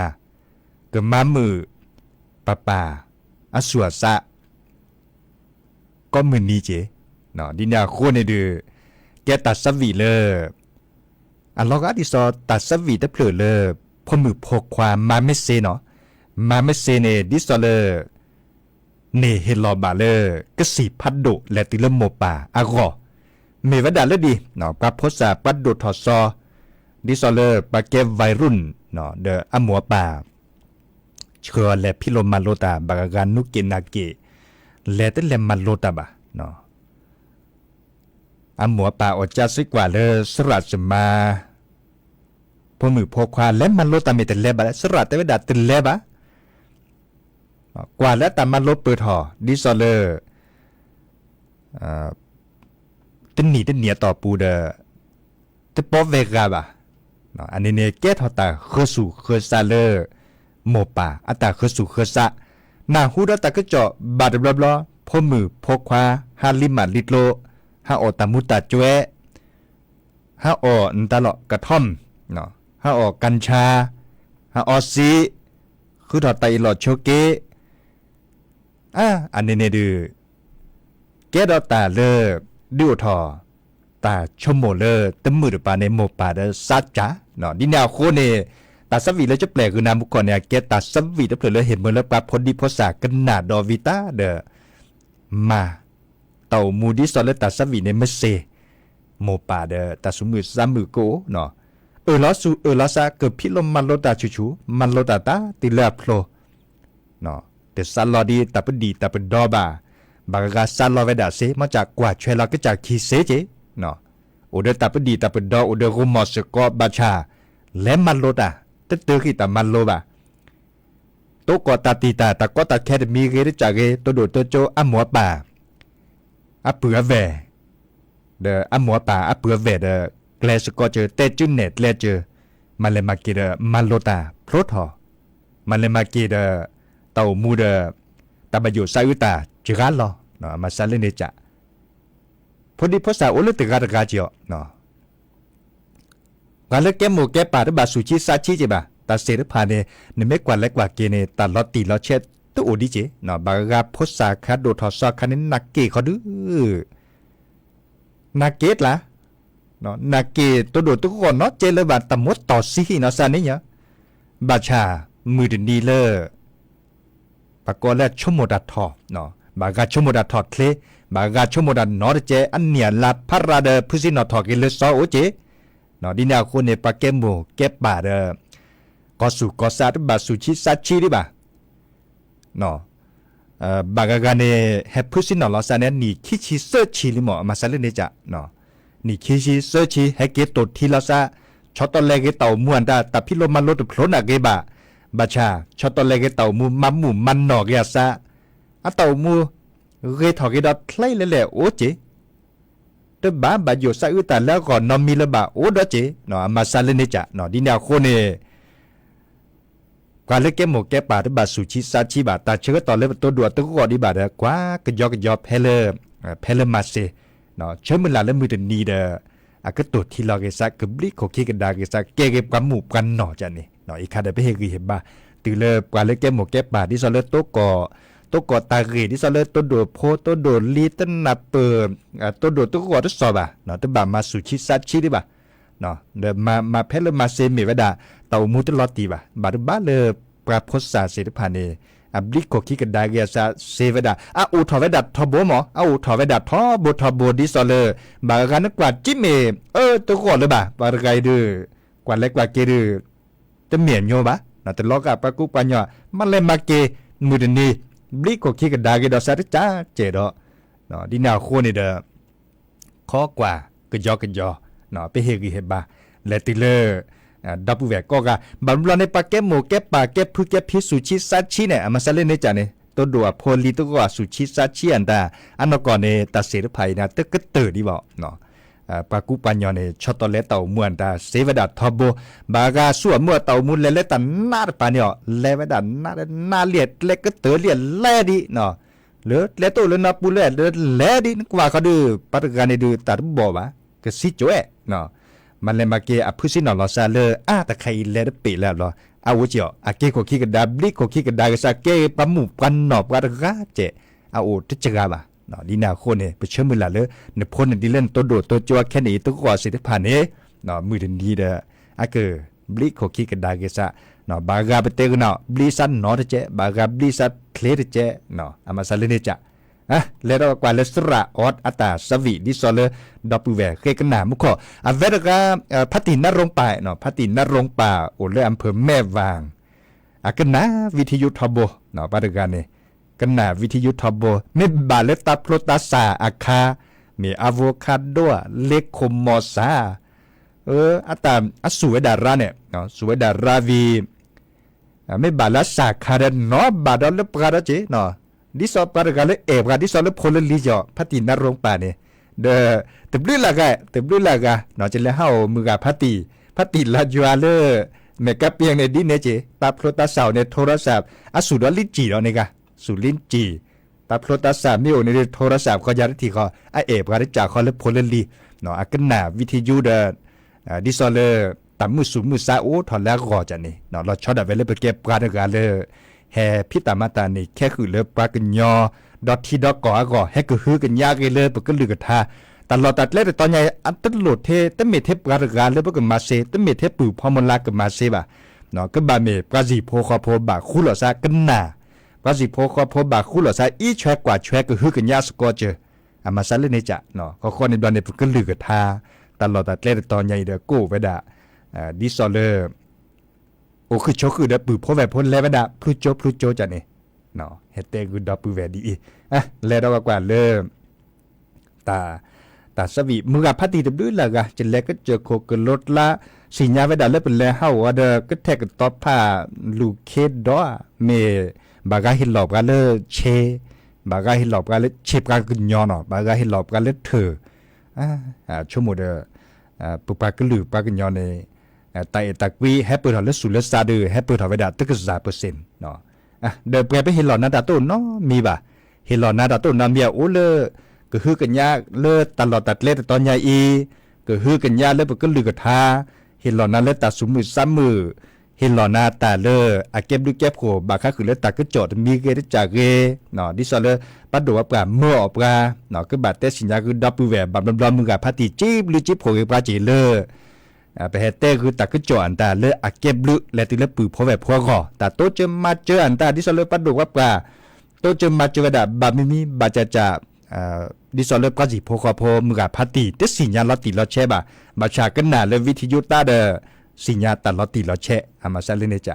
ကမၤမုာ် ပၢ်ပၢ်အသူၣ်အသး ကိးမုၢ်နံၤက့ၤ, ဒ်န့ၣ်အဃိန့ၣ်ဒီး ကဲတၢ်သးဝံၣ်လၢ အလီၤဂာ်ဒ်သိးတၢ်သးဝံၣ်တဖျၢၣ်လၢ ဖိမုၣ်ဖိခွါမၤမ့ၢ်စ့နီၤ, မၤမ့ၢ်စ့န့ၣ် ဒ်သိးလၢ န့ၢ်ဟ့ၣ်လီၤဘၣ်လၢ ကစံၣ်ဖးဒိၣ်လဲၤတုၤလၢမိၢ်ပၢ်အဂီၢ်, မ့ၢ်ဝဲဒၣ်လၢဒ် ပှၤဖိသၣ်ပှၤဒိၣ်ထီၣ်စီ ဒ်သိးလၢပှၤကဲ วัยรุ่น ဒီးအမိၢ်အပၢ် ဆှၢအီၤလဲၤဖံးလိမၤလိတၢ် ဘၣ်ဂၤဂၤနူက့ၤနၤက့ၤ လဲၤတလဲၤမၤလိတၢ်ဘၣ်. အမိၢ်အပၢ်အီၣ်ကၢစံးကွၢ်လၢသရၣ်သမါ ဖိမုၣ်ဖိခွါလဲၤမၤလိတၢ်မ့ၢ်တလဲၤဘၣ်လဲၣ်, သရၣ်တဲဝဲဒၣ်တလဲၤဘၣ်. ကွၢ်လၢအတၢ်မၤလိပၢၢ်ထီၣ် ဒ်သိးလၢ တနံၣ်တနံၣ်အတီၢ်ပူၤဒီး တပီၢ်ဝဲဂၤဘၣ်. အန့ၣ်န့ၣ်ကဲထီၣ်တၢ်ဃၢဆူၣ်ဃၢဆးလၢ မိၢ်ပၢ်အတၢ်ဃၢဆူၣ်ဃၢဆး, နၢ်ဟူဒီးတၢ်ကစီၣ်ဘၣ်တဘျီဘျီ, ဖိမုၣ်ဖိခွါ ဟးလံမးလံကျိ, ဟးအီၣ်တၢ်မူတၢ်ကွဲး, ဟးအီၣ်နတၢ်လီၢ်ကထီမ်, ဟးအီၣ်ကၣ်ဆၣ်, ဟးအီစံး, ဃုထီၣ်တၢ်အ့ၣ်လိာ်ဆိးက့ အါ အန့ၣ်န့ၣ်ဒီး ကဲဒီးတၢ်လၢ ဒုးအိၣ်ထီၣ် တၢ်ဆိကမိၣ်လၢတမုာ်တပၤန့ၣ် မိၢ်ပၢ်ဒီးသးစၢ်, ဒ်န့ၣ်အဃိန့ၣ် တၢ်သးဝံၣ်လၢကပျဲၢ်ဂုာ်နၤမူကီၢ်န့ၣ် အကဲတၢ်သးဝံၣ်တဖျၢၣ်လၢဟ့ၣ်မုာ်လၢပှၤဖိဒံဖိသၣ်ကနၣ်ဒီးဝံတၢ်ဒီး မၤ တၢ်အိၣ်မူဒ်သိးလၢတၢ်သးဝံၣ်န့ၣ်မ့ၢ်စ့ မိၢ်ပၢ်ဒီးတၢ်သူၣ်မုာ်သးမုာ်ကအိၣ်, အၢၣ်လီၤသူၣ်အၢၣ်လီၤသး ကဖံးလိမၤလိတၢ်ဆူၣ်ဆူၣ် မၤလိတၢ်တၢ်တုၤလၢအဖျိ တစးလီၤဒ်တၢ်ပဒံၣ်တၢ်ပဒီဘၣ်, ဘၣ်ဂၤဂၤစးလီၤဝဲဒၣ်စ့ မ့ၢ်ကကွၢ်ဆွဲလီၤကစၢ်ခံစ့က့, အိၣ်ဒီးတၢ်ပဒံၣ်တၢ်ပဒီ အိၣ်ဒီးဂီၢ်မီၢ်စ့ၢ်ကီး ဘၣ်ဆၣ် လဲၤမၤလိတၢ် တတၢၢ်ဃံးတၢ်မၤလိဘၣ် တိကီၢ်တၢ်တံာ်တာ် တၢ်ကီတၢ်ခဲတမံၤဂ့ၤတကးဂ့ၤ တိဒိၣ်တိကၠိအမိၢ်အပၢ် အပုၢ်အဝဲၢ် ဒီးအမိၢ်အပၢ်အပုၢ်အဝဲၢ်ဒီး ကျဲစ့ၢ်ကီးစၢၤ တဲကၠုနဲၣ်ကျဲစၢၤ မၤလဲၤမၤက့ၤဒီးမၤလိတၢ်ဖျိထီၣ်, မၤလဲၤမၤက့ၤဒီး တၢ်အိၣ်မူဒီး တၢ်ဘၣ်ယိၣ်စးအုးတၢ်စှၤလီၤ, မၤစးလၢန့ၣ်စ့ၢ် ဖိဒံဖိသၣ်အိၣ်လၢတဂၤတဂၤက့ၤအီၤ ပှၤလၢကဲမိၢ်ကဲပၢ်တဘၣ်သူၣ်ဆံးသးဆံးက့ၤဘၣ်, တၢ်စ့ၢ်တဖၣ်န့ၣ် နမ့ၢ်ကွၢ်လဲၤကွၢ်က့ၤန့ၣ် တၢ်လီၤတံၢ်လီၤဆဲးတအိၣ်ဒံးက့ၤ, ဘၣ်ဂၤဂၤဖိသၣ်ခါဒိၣ်ထီၣ်စီခါန့ၣ် နၢ်က့ၤခီဒု နၢ်က့ၤတကျါ, နၢ်က့ၤတဒိၣ်တဂီၢ်နီတကဲလၢၤဘၣ် တၢ်မိၣ်တီၢ်ဆံးဟံၣ်နီၤစးန့ၣ်ညါ, ဘၣ်ဆၣ် မုၢ်တနံၤလၢ ပှၤကိးလၢဆိကမိၣ်တၢ်ထီၣ်, ဘၣ်ဂၤဆိကမိၣ်တၢ်ထီၣ်ချ့, ဘၣ်ဂၤဆိကမိၣ်တၢ်နီတကဲ အနံၣ်အလါဖးရၤဒီး ဖုစံနီၣ်ထီၣ်က့ၤလၢစီအိၣ်က့ၤ, ဒ်န့ၣ်အဃိန့ၣ် ပှၤကဲမိၢ်ကဲပၢ်ဒီး ကီၢ်သူၣ်ကီၢ်သးတဘၣ်သူၣ်ဆံးသးဆံးဒံးဘၣ် ဘၣ်ဂၤဂၤန့ၣ် ဟဲဖုစံနီၣ်လီၤစးန့ၣ် နံၣ်ခံဆံသၢဆံလံမး မၤစးလၢန့ၣ်စ့ၢ်, နံၣ်ခံဆံသၢဆံ ဟဲက့ၤတိၢ်ထံလီၤစး, ဆီတီလဲက့ၤတၢ်အိၣ်မူအတၢ် တၢ်ဖံးလိမၤလိတဖျိနၢ်ဂ့ၤဘၣ်, ဘၣ်ဆၣ် ဆီတီလဲက့ၤတၢ်အိၣ်မူ မၤမုာ်မၤနီၢ်က့ၤအသး, အတၢ်အိၣ်မူ ဂ့ၤထီၣ်က့ၤဒီးချ့လဲၣ်လဲၣ်အိၣ်က့ၤ တဘၣ်ဘၣ်ယိၣ်စးအုးတၢ်လၢအဂီၢ်နီတမံၤလၢၤဘၣ်အိၣ်ဒီးက့ၤ, အမၤစးလၢန့ၣ်စ့ၢ်, ဒ်န့ၣ်အဃိန့ၣ် ပှၤလၢကဲမိၢ်ကဲပၢ်တဘၣ်သူၣ်ဆံးသးဆံးဘၣ်, တၢ်ဆၢကတီၢ်လၢပတိဒိၣ်အတဂီၢ်ဒံးဘၣ်ဒီး ကွၢ်ကယီကယီ ဖဲလၢမၤစ့ၤ, ဆၢမုၢ်လၢ်လၢမုၢ်တနံၤဒီး အကတိၤထံလီၤဂ့ၤစး ကဘျံးခိၣ်ခံကဒါဂ့ၤစး ကဲဂ့ၤပှၤမုၣ်ပှၤနီၢ်ကန့ၣ် အံၤခါဒီးပဟ့ၣ်ဂံၢ်ဟ့ၣ်ဘါ တုၤလၢပှၤလၢကဲမိၢ်ကဲပၢ် ဒ်သိးလၢ တိကိးတၢ်ဂ့ၢ် ဒ်သိးလၢတိဒိၣ်ဖိ တိဒိၣ်လံၤ တနၢ်ပၢၢ် တိဒိၣ်တဂီၢ်တစီၤဘၣ် တဘၣ်မၤဆူၣ်ဆံးစးဆံးဒံးဘၣ် ဒီးမၤဖဲလၢမၤစ့မ့ၢ်ဝဲဒၣ် တၢ်အိၣ်မူတလီၤတံၢ်ဘၣ် ဘၣ်တဘၣ်လၢ ပှၤဖိစၢ်သ့ၣ်တဖၣ်န့ၣ် အဘျံးခိၣ်ခံကဒါဂ့ၤအစးစ့ဝဲဒၣ် အအိၣ်ထီၣ်ဝဲဒၣ်ထီဘိမး အအိၣ်ထီၣ်ဝဲဒၣ်ထီဘိထီဘိ ဒ်သိးလၢ ဘၣ်ဂၤနကွၢ်ကံမ့ၢ် အၢ တဂီၢ်လၢၤဘၣ် ပှၤတဂၤအံၤဒုး ကွၢ်လဲၤကွၢ်က့ၤဒုး တမ့ၢ်အညိဘၣ် တလီၤဂာ်ပှၤကူပှၤညီ မၤလဲၤမၤက့ၤ မုၢ်တနံၤ ဘျံးခိၣ်ခံကဒါဂ့ၤဒီးစးတကးကဲးဒီး ဒ်န့ၣ်အဃိန့ၣ်ဒီး ခီကွၢ်ကယီကယီ ပဟ့ၣ်ဂံၢ်ဟ့ၣ်ဘါ လဲၤတုၤလၢ ဒီပုၢ်ဝဲၢ်ကိးဂၤ ဘၣ်ဘျီန့ၣ် ပှၤကဲမိၢ်ကဲပၢ်ကဲဖုကဲဖံဆူၣ်ဆံးစးဆံးန့ၣ် အမၤစၢၤလၢန့ၣ်ကန့ၣ် တိဒိၣ်အဖိလံၤတဂီၢ်အဆူၣ်ဆံးစးဆံးအတၢ် အနီၢ်ကီၢ်န့ၣ် တၢ်စ့ၣ်တဖၣ်အံၤန့ၣ် တကတၢၢ်ဒံးဘၣ် ပှၤကူပှၤညီန့ၣ် ဆီတီလဲတၢ်အိၣ်မူအတၢ်စ့ဝဲဒၣ်ထီဘိ ဘၣ်ဂၤဆူအမုၢ်အတၢ်အိၣ်မူလဲၤလၢတၢ်နးတပၤန့ၣ်အီၤ လဲၤဝဲဒၣ်နးနးလံ ကျဲကတၢၢ်လံ လဲၤဒံး လၢကျဲတအိၣ်လၢနီၢ်ပူၤလၢ လဲၤဒံး နကွၢ်ဃီဒုး ပှၤတဂၤန့ၣ်ဒုး တၢ်တဘီၣ်ဘၣ် ကဆံးကၠိဝဲ မၤလဲၤမၤက့ၤအဖုစံၣ်နီၤလီၤစၢ်လၢ အါ တခါအံၤလဲၤတပ့ၤလၢအဘျီ အါဝဲက့ၤအီၤ အကဲခိၣ်ခံကဒါ ဘျံးခိၣ်ခံကဒါဂ့ၤစး ကဲပှၤမုၣ်ပှၤနီၢ်ပှၤတဂၤကဲး အအိၣ်တစှၤဘၣ် ဒ်န့ၣ်အဃိန့ၣ် ပဆၢမုၢ်လၢ်လၢ နဖိနလံၤလၢနတိဒိၣ်တိကၠိအခဲန့ၣ်အံၤတဂီၢ်သ့ၣ်တဖၣ်န့ၣ် မုၢ်တနံၤဒီး အကဘျံးခိၣ်ခံကဒါဂ့ၤစး ဘၣ်ဂၤပတဲကနီၤ ဘျံးစးနီတစဲး ဘၣ်ဂၤဘျံးစးချ့တစဲး အမၤစၢၤလၢန့ၣ်က လဲၤဒီးကွၢ်လၢစရၣ်အီးအတၢ်ဆၢဝံၣ် ဒ်သိးလၢ ဒီပုၢ်ဝဲၢ်ဃ့ကနၣ်မူခိၣ် အဝဲတဂၤ ဖါတံၢ်နါရိပၢ် ဖါတံၢ်နါရိပၢ် အိၣ်လၢအဖၢၣ်မဲၢ်ဝၣ် အကနၣ်ဝံထယုထီဘိ ပှၤတဂၤန့ၣ် ကနၣ်ဝံထယုထီဘိ မ့ၢ်ဘၣ်လၢတၢ်ဖျိတၢ်စၢ်အခါ မ့ၢ်အဝိခါဒိ လ့ခိၣ်မီၢ်စၢ် အတၢ်အစူၢ်ဝဲဒၣ်ရါန့ၣ် စူၢ်ဝဲဒၣ်ရါဝံၤ မ့ၢ်ဘၣ်လၢအစၢ်ခါဒီးနီၢ်ဘၣ်ဒီးလၢပှၤဒီးက့ၤ ဒ်သိးပှၤတဂၤလၢအဲၣ်ပှၤ ဒ်သိးလၢဖိလၢလံၤယီၤ ဖါတံၢ်နါရိပၢ်န့ၣ် ဒီး တဘျုးလၢ်ဂၤ တဘျုးလၢ်ဂၤ ကလဲၤဟးအိၣ်မုၢ်ဂၤဖါတံၢ် ဖါတံၢ်လါယွၤလၢ မဲာ်ကါပ့ၤန့ၣ် ဒ်န့ၣ်က့ၤ တၢ်ဖျိတၢ်စၢ်အိၣ်န့ၣ် ထိရစၢ် အစူၢ်ဒီးလံကၠံၣ်ဒီးန့ၣ်ဂၤ စူၢ်လံကၠံၣ် တၢ်ဖျိတၢ်စၢ်မ့ၢ်အိၣ်န့ၣ် ထိရစၢ်ခီယၤတထံၣ်ဃီ အအဲၣ်ပှၤတကးဃီလၢဖိလၢလံၤ အကနၣ်ဝံထယုဒီး ဒ်သိးလၢ တၢ်မုၢ်ဆူၣ်မုၢ်ဆါအိၣ်ထီၣ်လၢအဂီၢ်ကန့ၣ် လီၤဆီဒၣ်ဝဲလၢပကဲပှၤတဂၤလၢ ဟဲဖံးတၢ်မၤတၢ်န့ၣ် ခဲဃုာ်လၢပှၤကညီ ဒီထံဒီကီၢ်အဂီၢ် ဟဲကဟုကညးဂ့ၤလၢပကလုၢ်ကထါ တၢ်လီၢ်တၢ်ကျဲတတီၤညါအံၤ အတလိၣ်ထဲ တမ့ၢ်ထဲပှၤတဂၤလၢပကမၤစ့ တမ့ၢ်ထဲပုၢ်ဖီမုၢ်လါကမၤစ့ဘၣ် ကဘၣ်မ့ၢ်ပှၤစံၣ်ဖိဃီဖိဘၣ်ဃူလိာ်စးကနၣ် ပှၤစံၣ်ဖိဃီဖိဘၣ်ဃူလိာ်စး အံးဆွဲကွၢ်ဆွဲကဟုကညးစ့ၢ်ကီးစၢၤ အမၤစၢၤလၢန့ၣ်က ဃီဃီန့ၣ်ဘျီန့ၣ် ပကလုၢ်ကထါ တၢ်လီၢ်တၢ်ကျဲတတီၤညါအံၤဒီး ကအိၣ်ဝဲဒၣ် ဒ်သိးလၢ အိၣ်ဃုာ်ဆိးဃုာ်ဒီးပုၢ်ဖိဝဲၢ်ဖိလဲၤဝဲဒၣ် ဖျူကၠိဖျူကၠိကန့ၣ် ဟဲတဲဂုာ်ဒီပုၢ်ဝဲၢ်ဒ်အံၤ လဲၤဒီးကွၢ်ကွၢ်လၢ တၢ် တၢ်ဆၢဝံၣ် မုၢ်ဂၤဖါတံၢ်တဘျုးလၢ်ဂၤ ကလဲၤကစၢၢ်ခိၣ်ကလိကျါ သ့ၣ်ညါဝဲဒၣ်လၢပလဲၤဟးအိၣ်အီၤဒီး ကထဲၣ်ကတီၤဖးလူၢ်ခ့ဒီး မ့ၢ်ဘၣ်ဂၤဟ့ၣ်လီၤပှၤလၢဆ့ ဘၣ်ဂၤဟ့ၣ်လီၤပှၤလၢဆ့ပှၤကညီနီၤ ဘၣ်ဂၤဟ့ၣ်လီၤပှၤလၢထၢၣ် ဆိကမိၣ်ဒီး ပပှၤကလုာ်ပှၤကညီန့ၣ် တၢ်အဲၣ်တၢ်ကွံဟဲပၢၢ်ထီၣ်လၢသူၣ်လၢသးဒီး ဟဲပၢၢ်ထီၣ်ဝဲဒၣ်တကစၢ်ပ�ၤစ့ၣ် ဒီးပှၤပဟ့ၣ်လီၤနၤတၢ်တအိၣ်နီတမံၤဘၣ်. ဟ့ၣ်လီၤနၤတၢ်တအိၣ်နီတမံၤအအိၣ်လၢ ကဟုကညးလၢတၢ်လီၢ်တၢ်ကျဲတတီၤညါအံၤ, ကဟုကညးလၢပကလုၢ်ကထါ, ဟ့ၣ်လီၤနၤလၢတၢ်သူၣ်မုာ်သးမုာ်, ဟ့ၣ်လီၤနၤတၢ်လၢအကဲဘျုးကဲဖှိၣ် ဘၣ်ဃးဃုာ်လၢတၢ်ကစီၣ်တမံၤဂ့ၤတကးဂ့ၤ, ဒ်သိးလၢပှၤဒိၣ်ပှၤပှၢ်မၢအီၣ်ပှၤ, ကဘၣ်တဲသ့ၣ်ညါဃုာ်ဒီပုၢ်ဝဲၢ် ဘၣ်ဘျီဘျီမုၢ်ဂၤဖါတံၢ် ကံဘျုးကံဖှိၣ်ဂ့ၤပှၤက့ၤလၢ ပဟဲတဲဃုာ်တၢ်ကစီၣ်အတၢ်လၢအကဲဘျုး လဲၤတုၤလၢပုၢ်ဖိဝဲၢ်ဖိအဂီၢ်, တၢ်တိစၢၤမၤစၢၤအတၢ် ဒ်သိးလၢပှၤဒိၣ်ပှၤပှၢ် တိစၢၤမၤစၢၤဝဲဒၣ် ဘၣ်မံၤမံၤ ဘၣ်ကၢ်ကၢ်, ဒ်သိးလၢပှၤစံၣ်ဖိဃီဖိမုၢ်ဂၤဖါတံၢ် တသ့ၣ်ညါလီၤတံၢ်လီၤဆဲးဘၣ်, ဘၣ်ဆၣ်ကနၣ်လၢ ဝံထယု တၢ်ဒီး သ့ၣ်ညါတၢ်လီၤတံၢ်လီၤဆဲး အမၤစၢၤလၢန့ၣ်က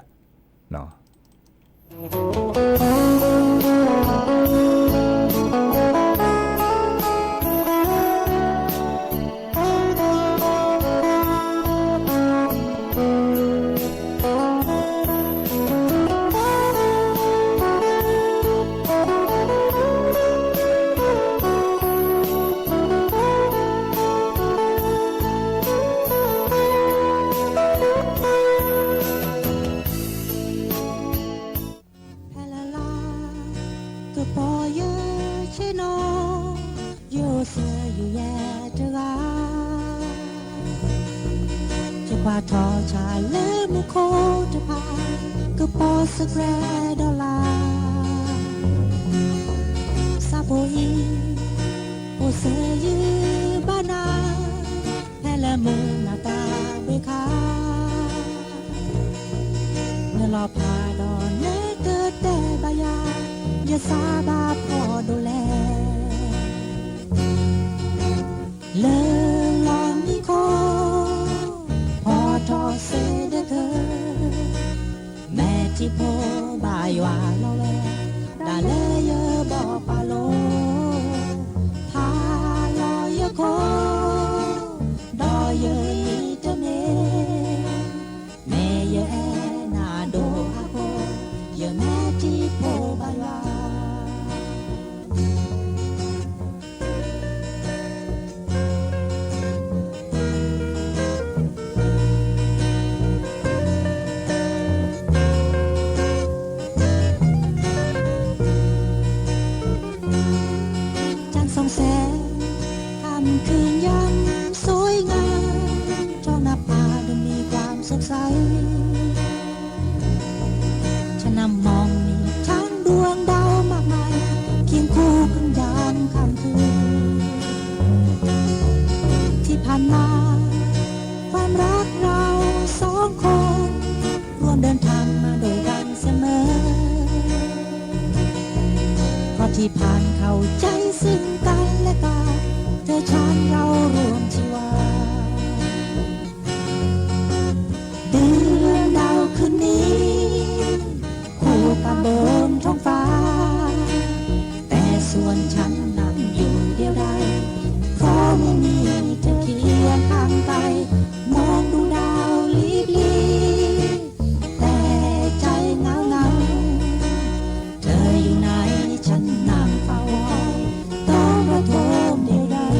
ထီၣ်ဆၣ်လၢမူခိၣ်တဖၣ် ကပီၤစဲးကြဲးဒီးလၢ်, ဆၣ်ဖိအံၤ အိၣ်စဲးယုၢ်ဘၣ်နၤ ဖဲလၢမုၢ်နၤတၢ်ဘှ့ခါ, နလီၤဖးဒီးနကတဲဘၣ်ယၤ, ယစၢ်ဘၣ်ဖှီၣ်ဒိၣ်လဲၣ် လၢလီၢ်မံခိၣ် ဖီၣ်ထီၣ်စဲးဒၢးကၢ, မဲာ်ထံဖိဘၣ်ယွၤလီၤဝဲ ဒၣ်လၢယဘီၣ်ပာ်လိၤ, ဖးလီၤယခိၣ် ဒီးယအံၤတမ့ၢ် မ့ၢ်ယအဲၣ်နၤဒိၣ်အဃိ, ယမဲာ်ထံဖိဘၣ်ယွၤ จันทร์ส่องแสง ค่ำคืนยังสวยงาม ท้องนภาดูมีความสดใส ฉันนั่งมองมีทั้งดวงดาวมากมาย เคียงคู่กันยามค่ำคืน ที่ผ่านมา ความรักเราสองคน ร่วมเดินทางมาด้วยกันเสมอ เพราะที่ผ่านเข้าใจซึ่งกันและกัน เธอฉันเราร่วมชีวา เดือนดาวคืนนี้ คู่กับบนท้องฟ้า แต่ส่วนฉันนั่งอยู่เดียวดาย เพราะไม่มีเธอเคียงข้างกาย มองดูดาวลิบลี แต่ใจเหงาเหงา เธออยู่ไหน ฉันนั่งเฝ้าคอย ตอนระทมเดียวดาย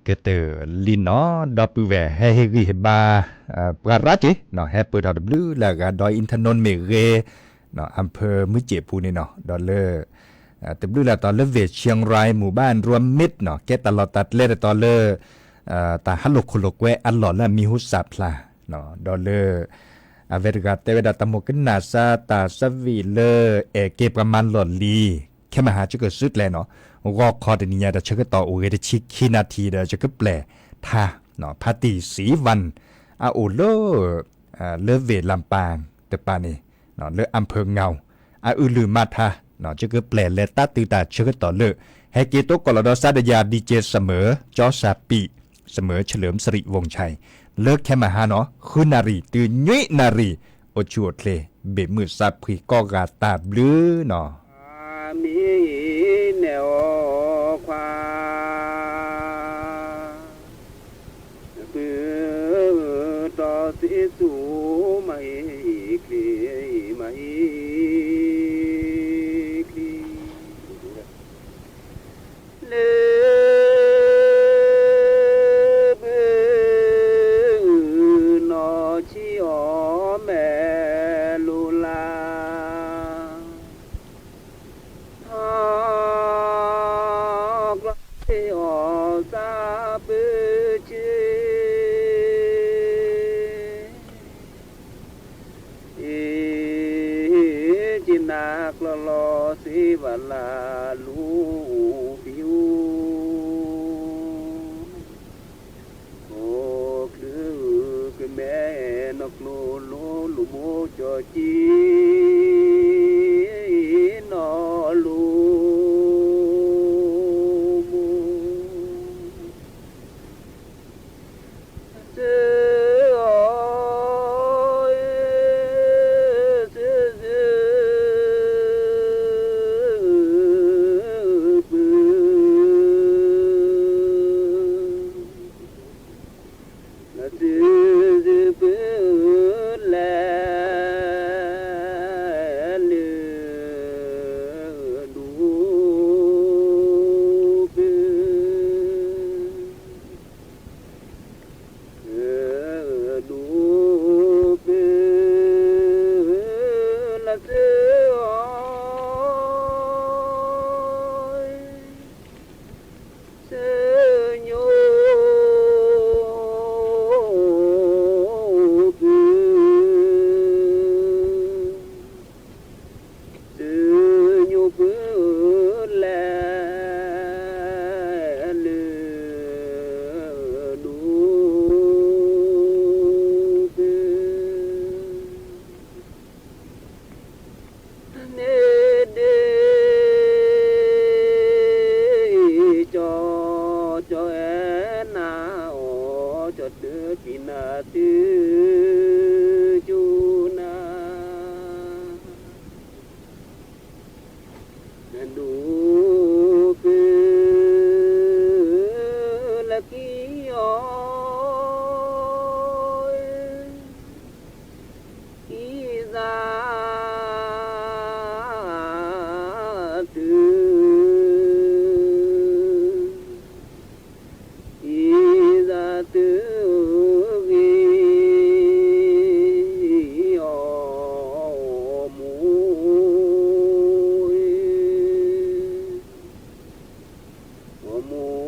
ကတၢၢ်လံနီၤ ဒီပုၢ်ဝဲၢ် ဟဲဟ့ၣ်ဂံၢ်ဟ့ၣ်ဘါ ပှၤရၣ်က့ၤ ဟဲပၢၢ်ထီၣ်တဘျုးလၢအဂၤ ဒီး အ့ၣ်ထနူၣ် မ့ၢ်ဂ့ၤ အဖၢမုၢ်စ့ၣ်ပူၤန့ၣ်နီၤ ဒီးလၢ တဘျုးလၢ်တီၤလၢ ဝ့ၢ်ဆံရၢၣ် မူၤဘၣ်ရူမ့ၣ်နီၤ ကဲတၢ်လီၢ်တၢ်ကျဲတတီၤလၢ တၢ်ဟးလိာ်ခိၣ်လိာ်ကွဲအလီၢ်လၢအမံၤဟူစၣ်ဖျါ ဒီးလၢ အဝဲတဂၤတဲဝဲဒၣ် တၢ်မိၣ်ကနၣ်စၢ်တၢ်ဆၢဝံၤလၢ အဲၣ်က့ၤပှၤမၤလီၢ်လံၤ ခဲမဟါ ယကစုကျဲနီၤ ဂီၤခီတနံၤညါ တၢ်ဆၢကတီၢ်အိၣ်ဂ့ၤတဆံခံနၣ်ထံၣ်ဒီး ယကပျဲၢ်ထါ ဖါတံၢ်စံဝၣ် အအိၣ်လၢ လၢဝ့ၢ်လၢ်ပၣ်တပၤန့ၣ် လၢအၣ်ဖၢၣ်ငီၤ အအုၣ်လုၢ်မၤထါ ယကပျဲၢ်လဲၤတၢ်တုၤတၢ်ဆၢကတီၢ်လၢ ဟဲက့ၤတိကိးလီၤဒီး စးဒယၤ DJ စမၢၤ ကၠီစၢ်ပံး စမၢၤ เฉลิมสิริวงศ์ชัย လၢခဲမဟါနီၤ ဃုနၣ်ရံၣ် တုၤနွံနၣ်ရံၣ် အိၣ်ဆူၣ်အိၣ်ချ့ ဘ့ၣ်မုၢ်စၢ်ဖှံၣ်ကိးဂၤတၢ်ဘျုးနီၤ မ့ၢ်နဲၣ်အီၤခွါ ပုၢ်တီၢ်စ့သူ မၤဟ့ၣ်ချ့ မၤဟ့ၣ်ချ့ လၢ ပုၢ်နီၢ်ဆံးအီၤမဲာ်လိၤလၢ် ထီၣ်ကျီသ့ၣ်အီၤ စးပၢဆ့ အ့ က့ၤနၤကျီလီၤစ့ဘၣ်လၢ် လူၤဖံးအူ ခီၣ်ချၢကမဲနီၢ်ကျိလိၤလိၤမိၢ်ကၠီၣ်က့ နီၢ်လိၤမိၢ် စၢအီၤ စၢစၢ ပုၢ် လၢစၢစၢပုၢ်လဲၤလၢ ဒူပူၤ ဒူပူၤ လၢစၢအီၤ စၢညိ ပုၢ် စၢညိပုၢ်လဲၤလၢ ဒူပူၤ န့ၣ်ဒ့ ကၠီ ကၠီအဲၣ်နၤအီၤ ကၠီတပံနၤ တုၤကၠူနၤ ဒူပူၤ လၢကံအီၤ အံသး တုၤ အံသးတုၤဂ့ၤ အီၤမိၢ် အီၤမိၢ်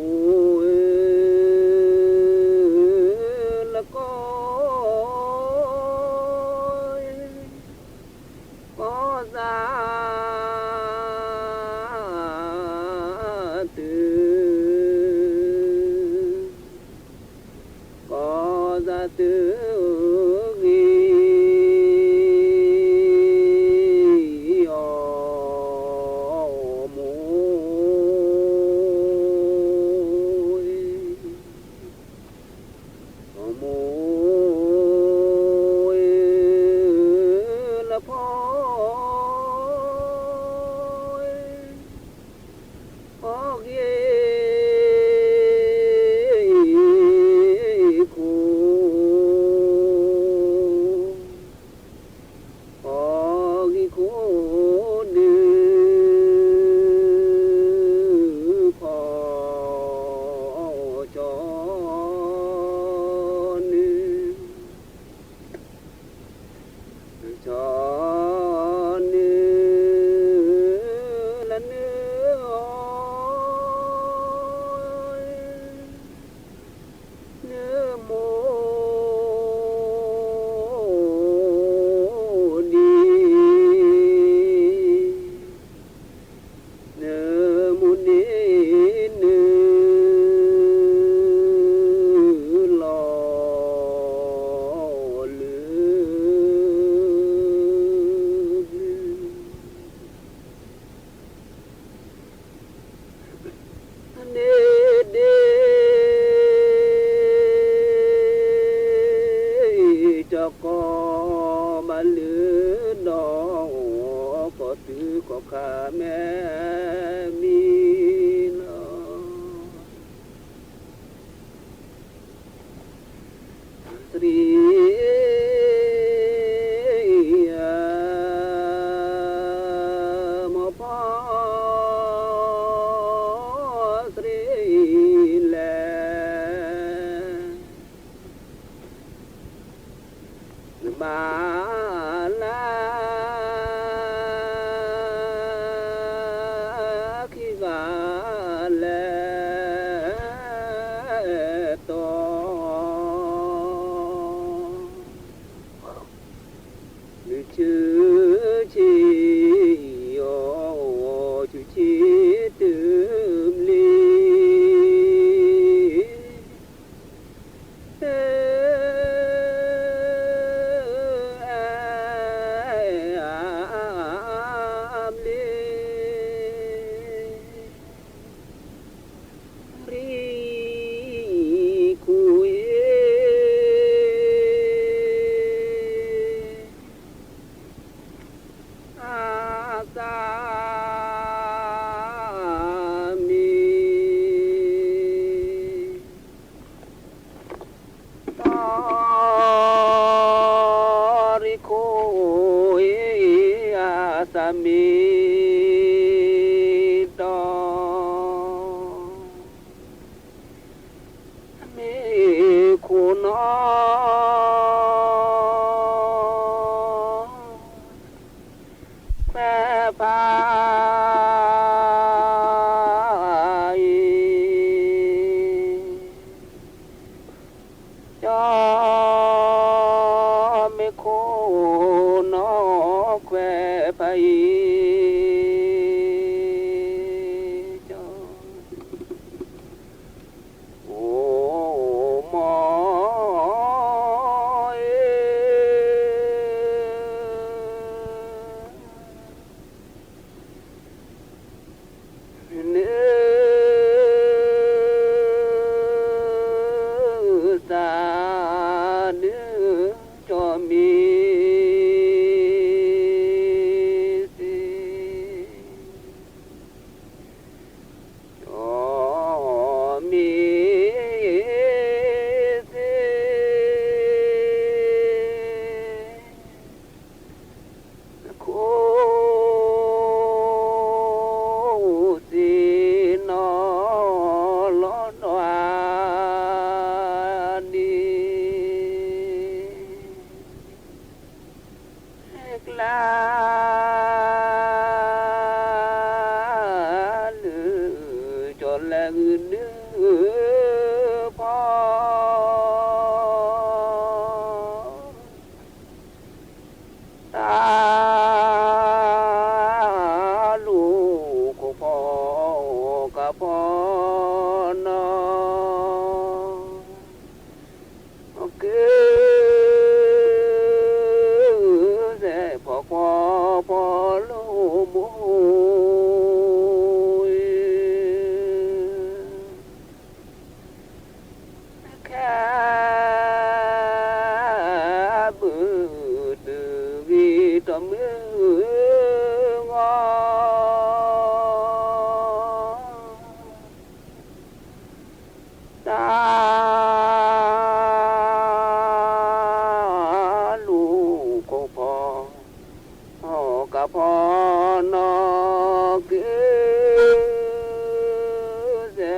လၢကီ ကီၢ်သး တုၤ ကီၢ်သးတုၤဂ့ၤ အီၤမိၢ် မိၢ် လၢဖီ ဖီဂ့ၤခိၣ် ခါမဲာ်မံၤလီၤ. သရံး မီၢ်ဖီ သရံးလဲၣ် နဘၣ်လၢ ခံဂၤလဲၣ်တီၤ နဆူဆံအီၤ ဆူဆံတုၤဘျီ ဘျီ ရံခူအံၤ အသးမံ တီရံခိၣ်အံၤ အသးမံတီ မ့ၢ်ခိၣ်နီၢ် ခွဲးဖးအံၤ ကၠီ မ့ၢ်ခိၣ်နီၢ်ခွဲးဖးအံၤ ကၠီ အိၣ်မီၢ် နသးဒုး ကၠီမ့ၢ်စ့ ကၠီမ့ၢ်စ့ ခိၣ်စ့နီၢ်လီၤဒီးအနံၤ ကျါ လၢကၠီလဲၤဂုာ်ဒုးဖီ တၢ်လူၤခိၣ်ဖီ ကၢ်ဖီနီၢ် က့ၤ စဲးဖီကွီဖီလၢမိၢ် ခဲ ဘုးတုၤဂ့ၤတီၢ်မုၢ်ဂီၤ တၢ်လူၤခိၣ်ဖီ ကၢ်ဖီနီၢ်က့ၤ စဲးဖီကွီဖီလၢမိၢ် မိၢ်ဆ့ဆ့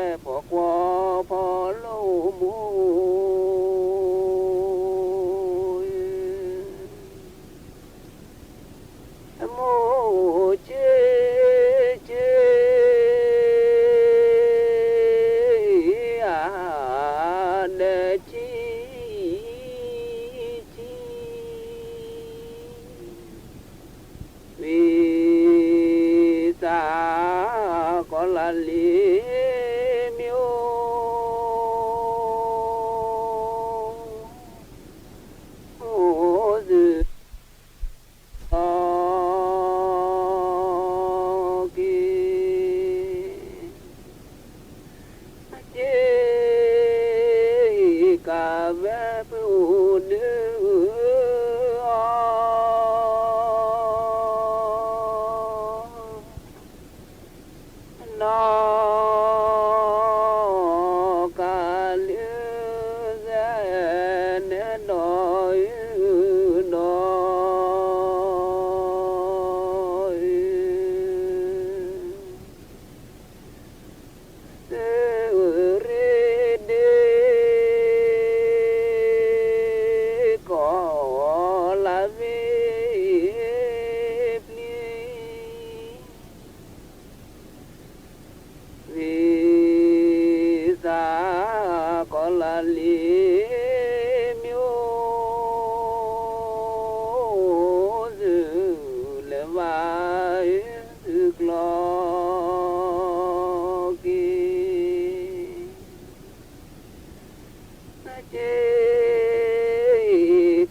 အါ ဒီးဆံဆံ ဝံသးကီၤလၤလံၤမ့ၢ်အိၣ် အိၣ်သု အက့ၤ က့ၤကးဝဲပအိၣ်ဒုးအီၤ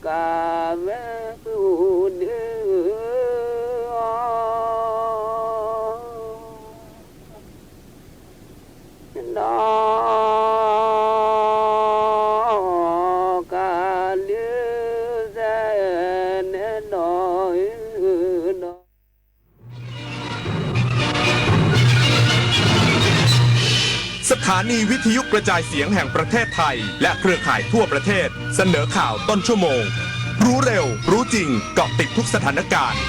ကဝဲသုဒုအီ ဒီးကလုၢ်စဲ နဲဒီးအုဒီး สถานีวิทยุกระจายเสียงแห่งประเทศไทยและเครือข่ายทั่วประเทศ เสนอข่าวต้นชั่วโมง รู้เร็ว รู้จริง เกาะติดทุกสถานการณ์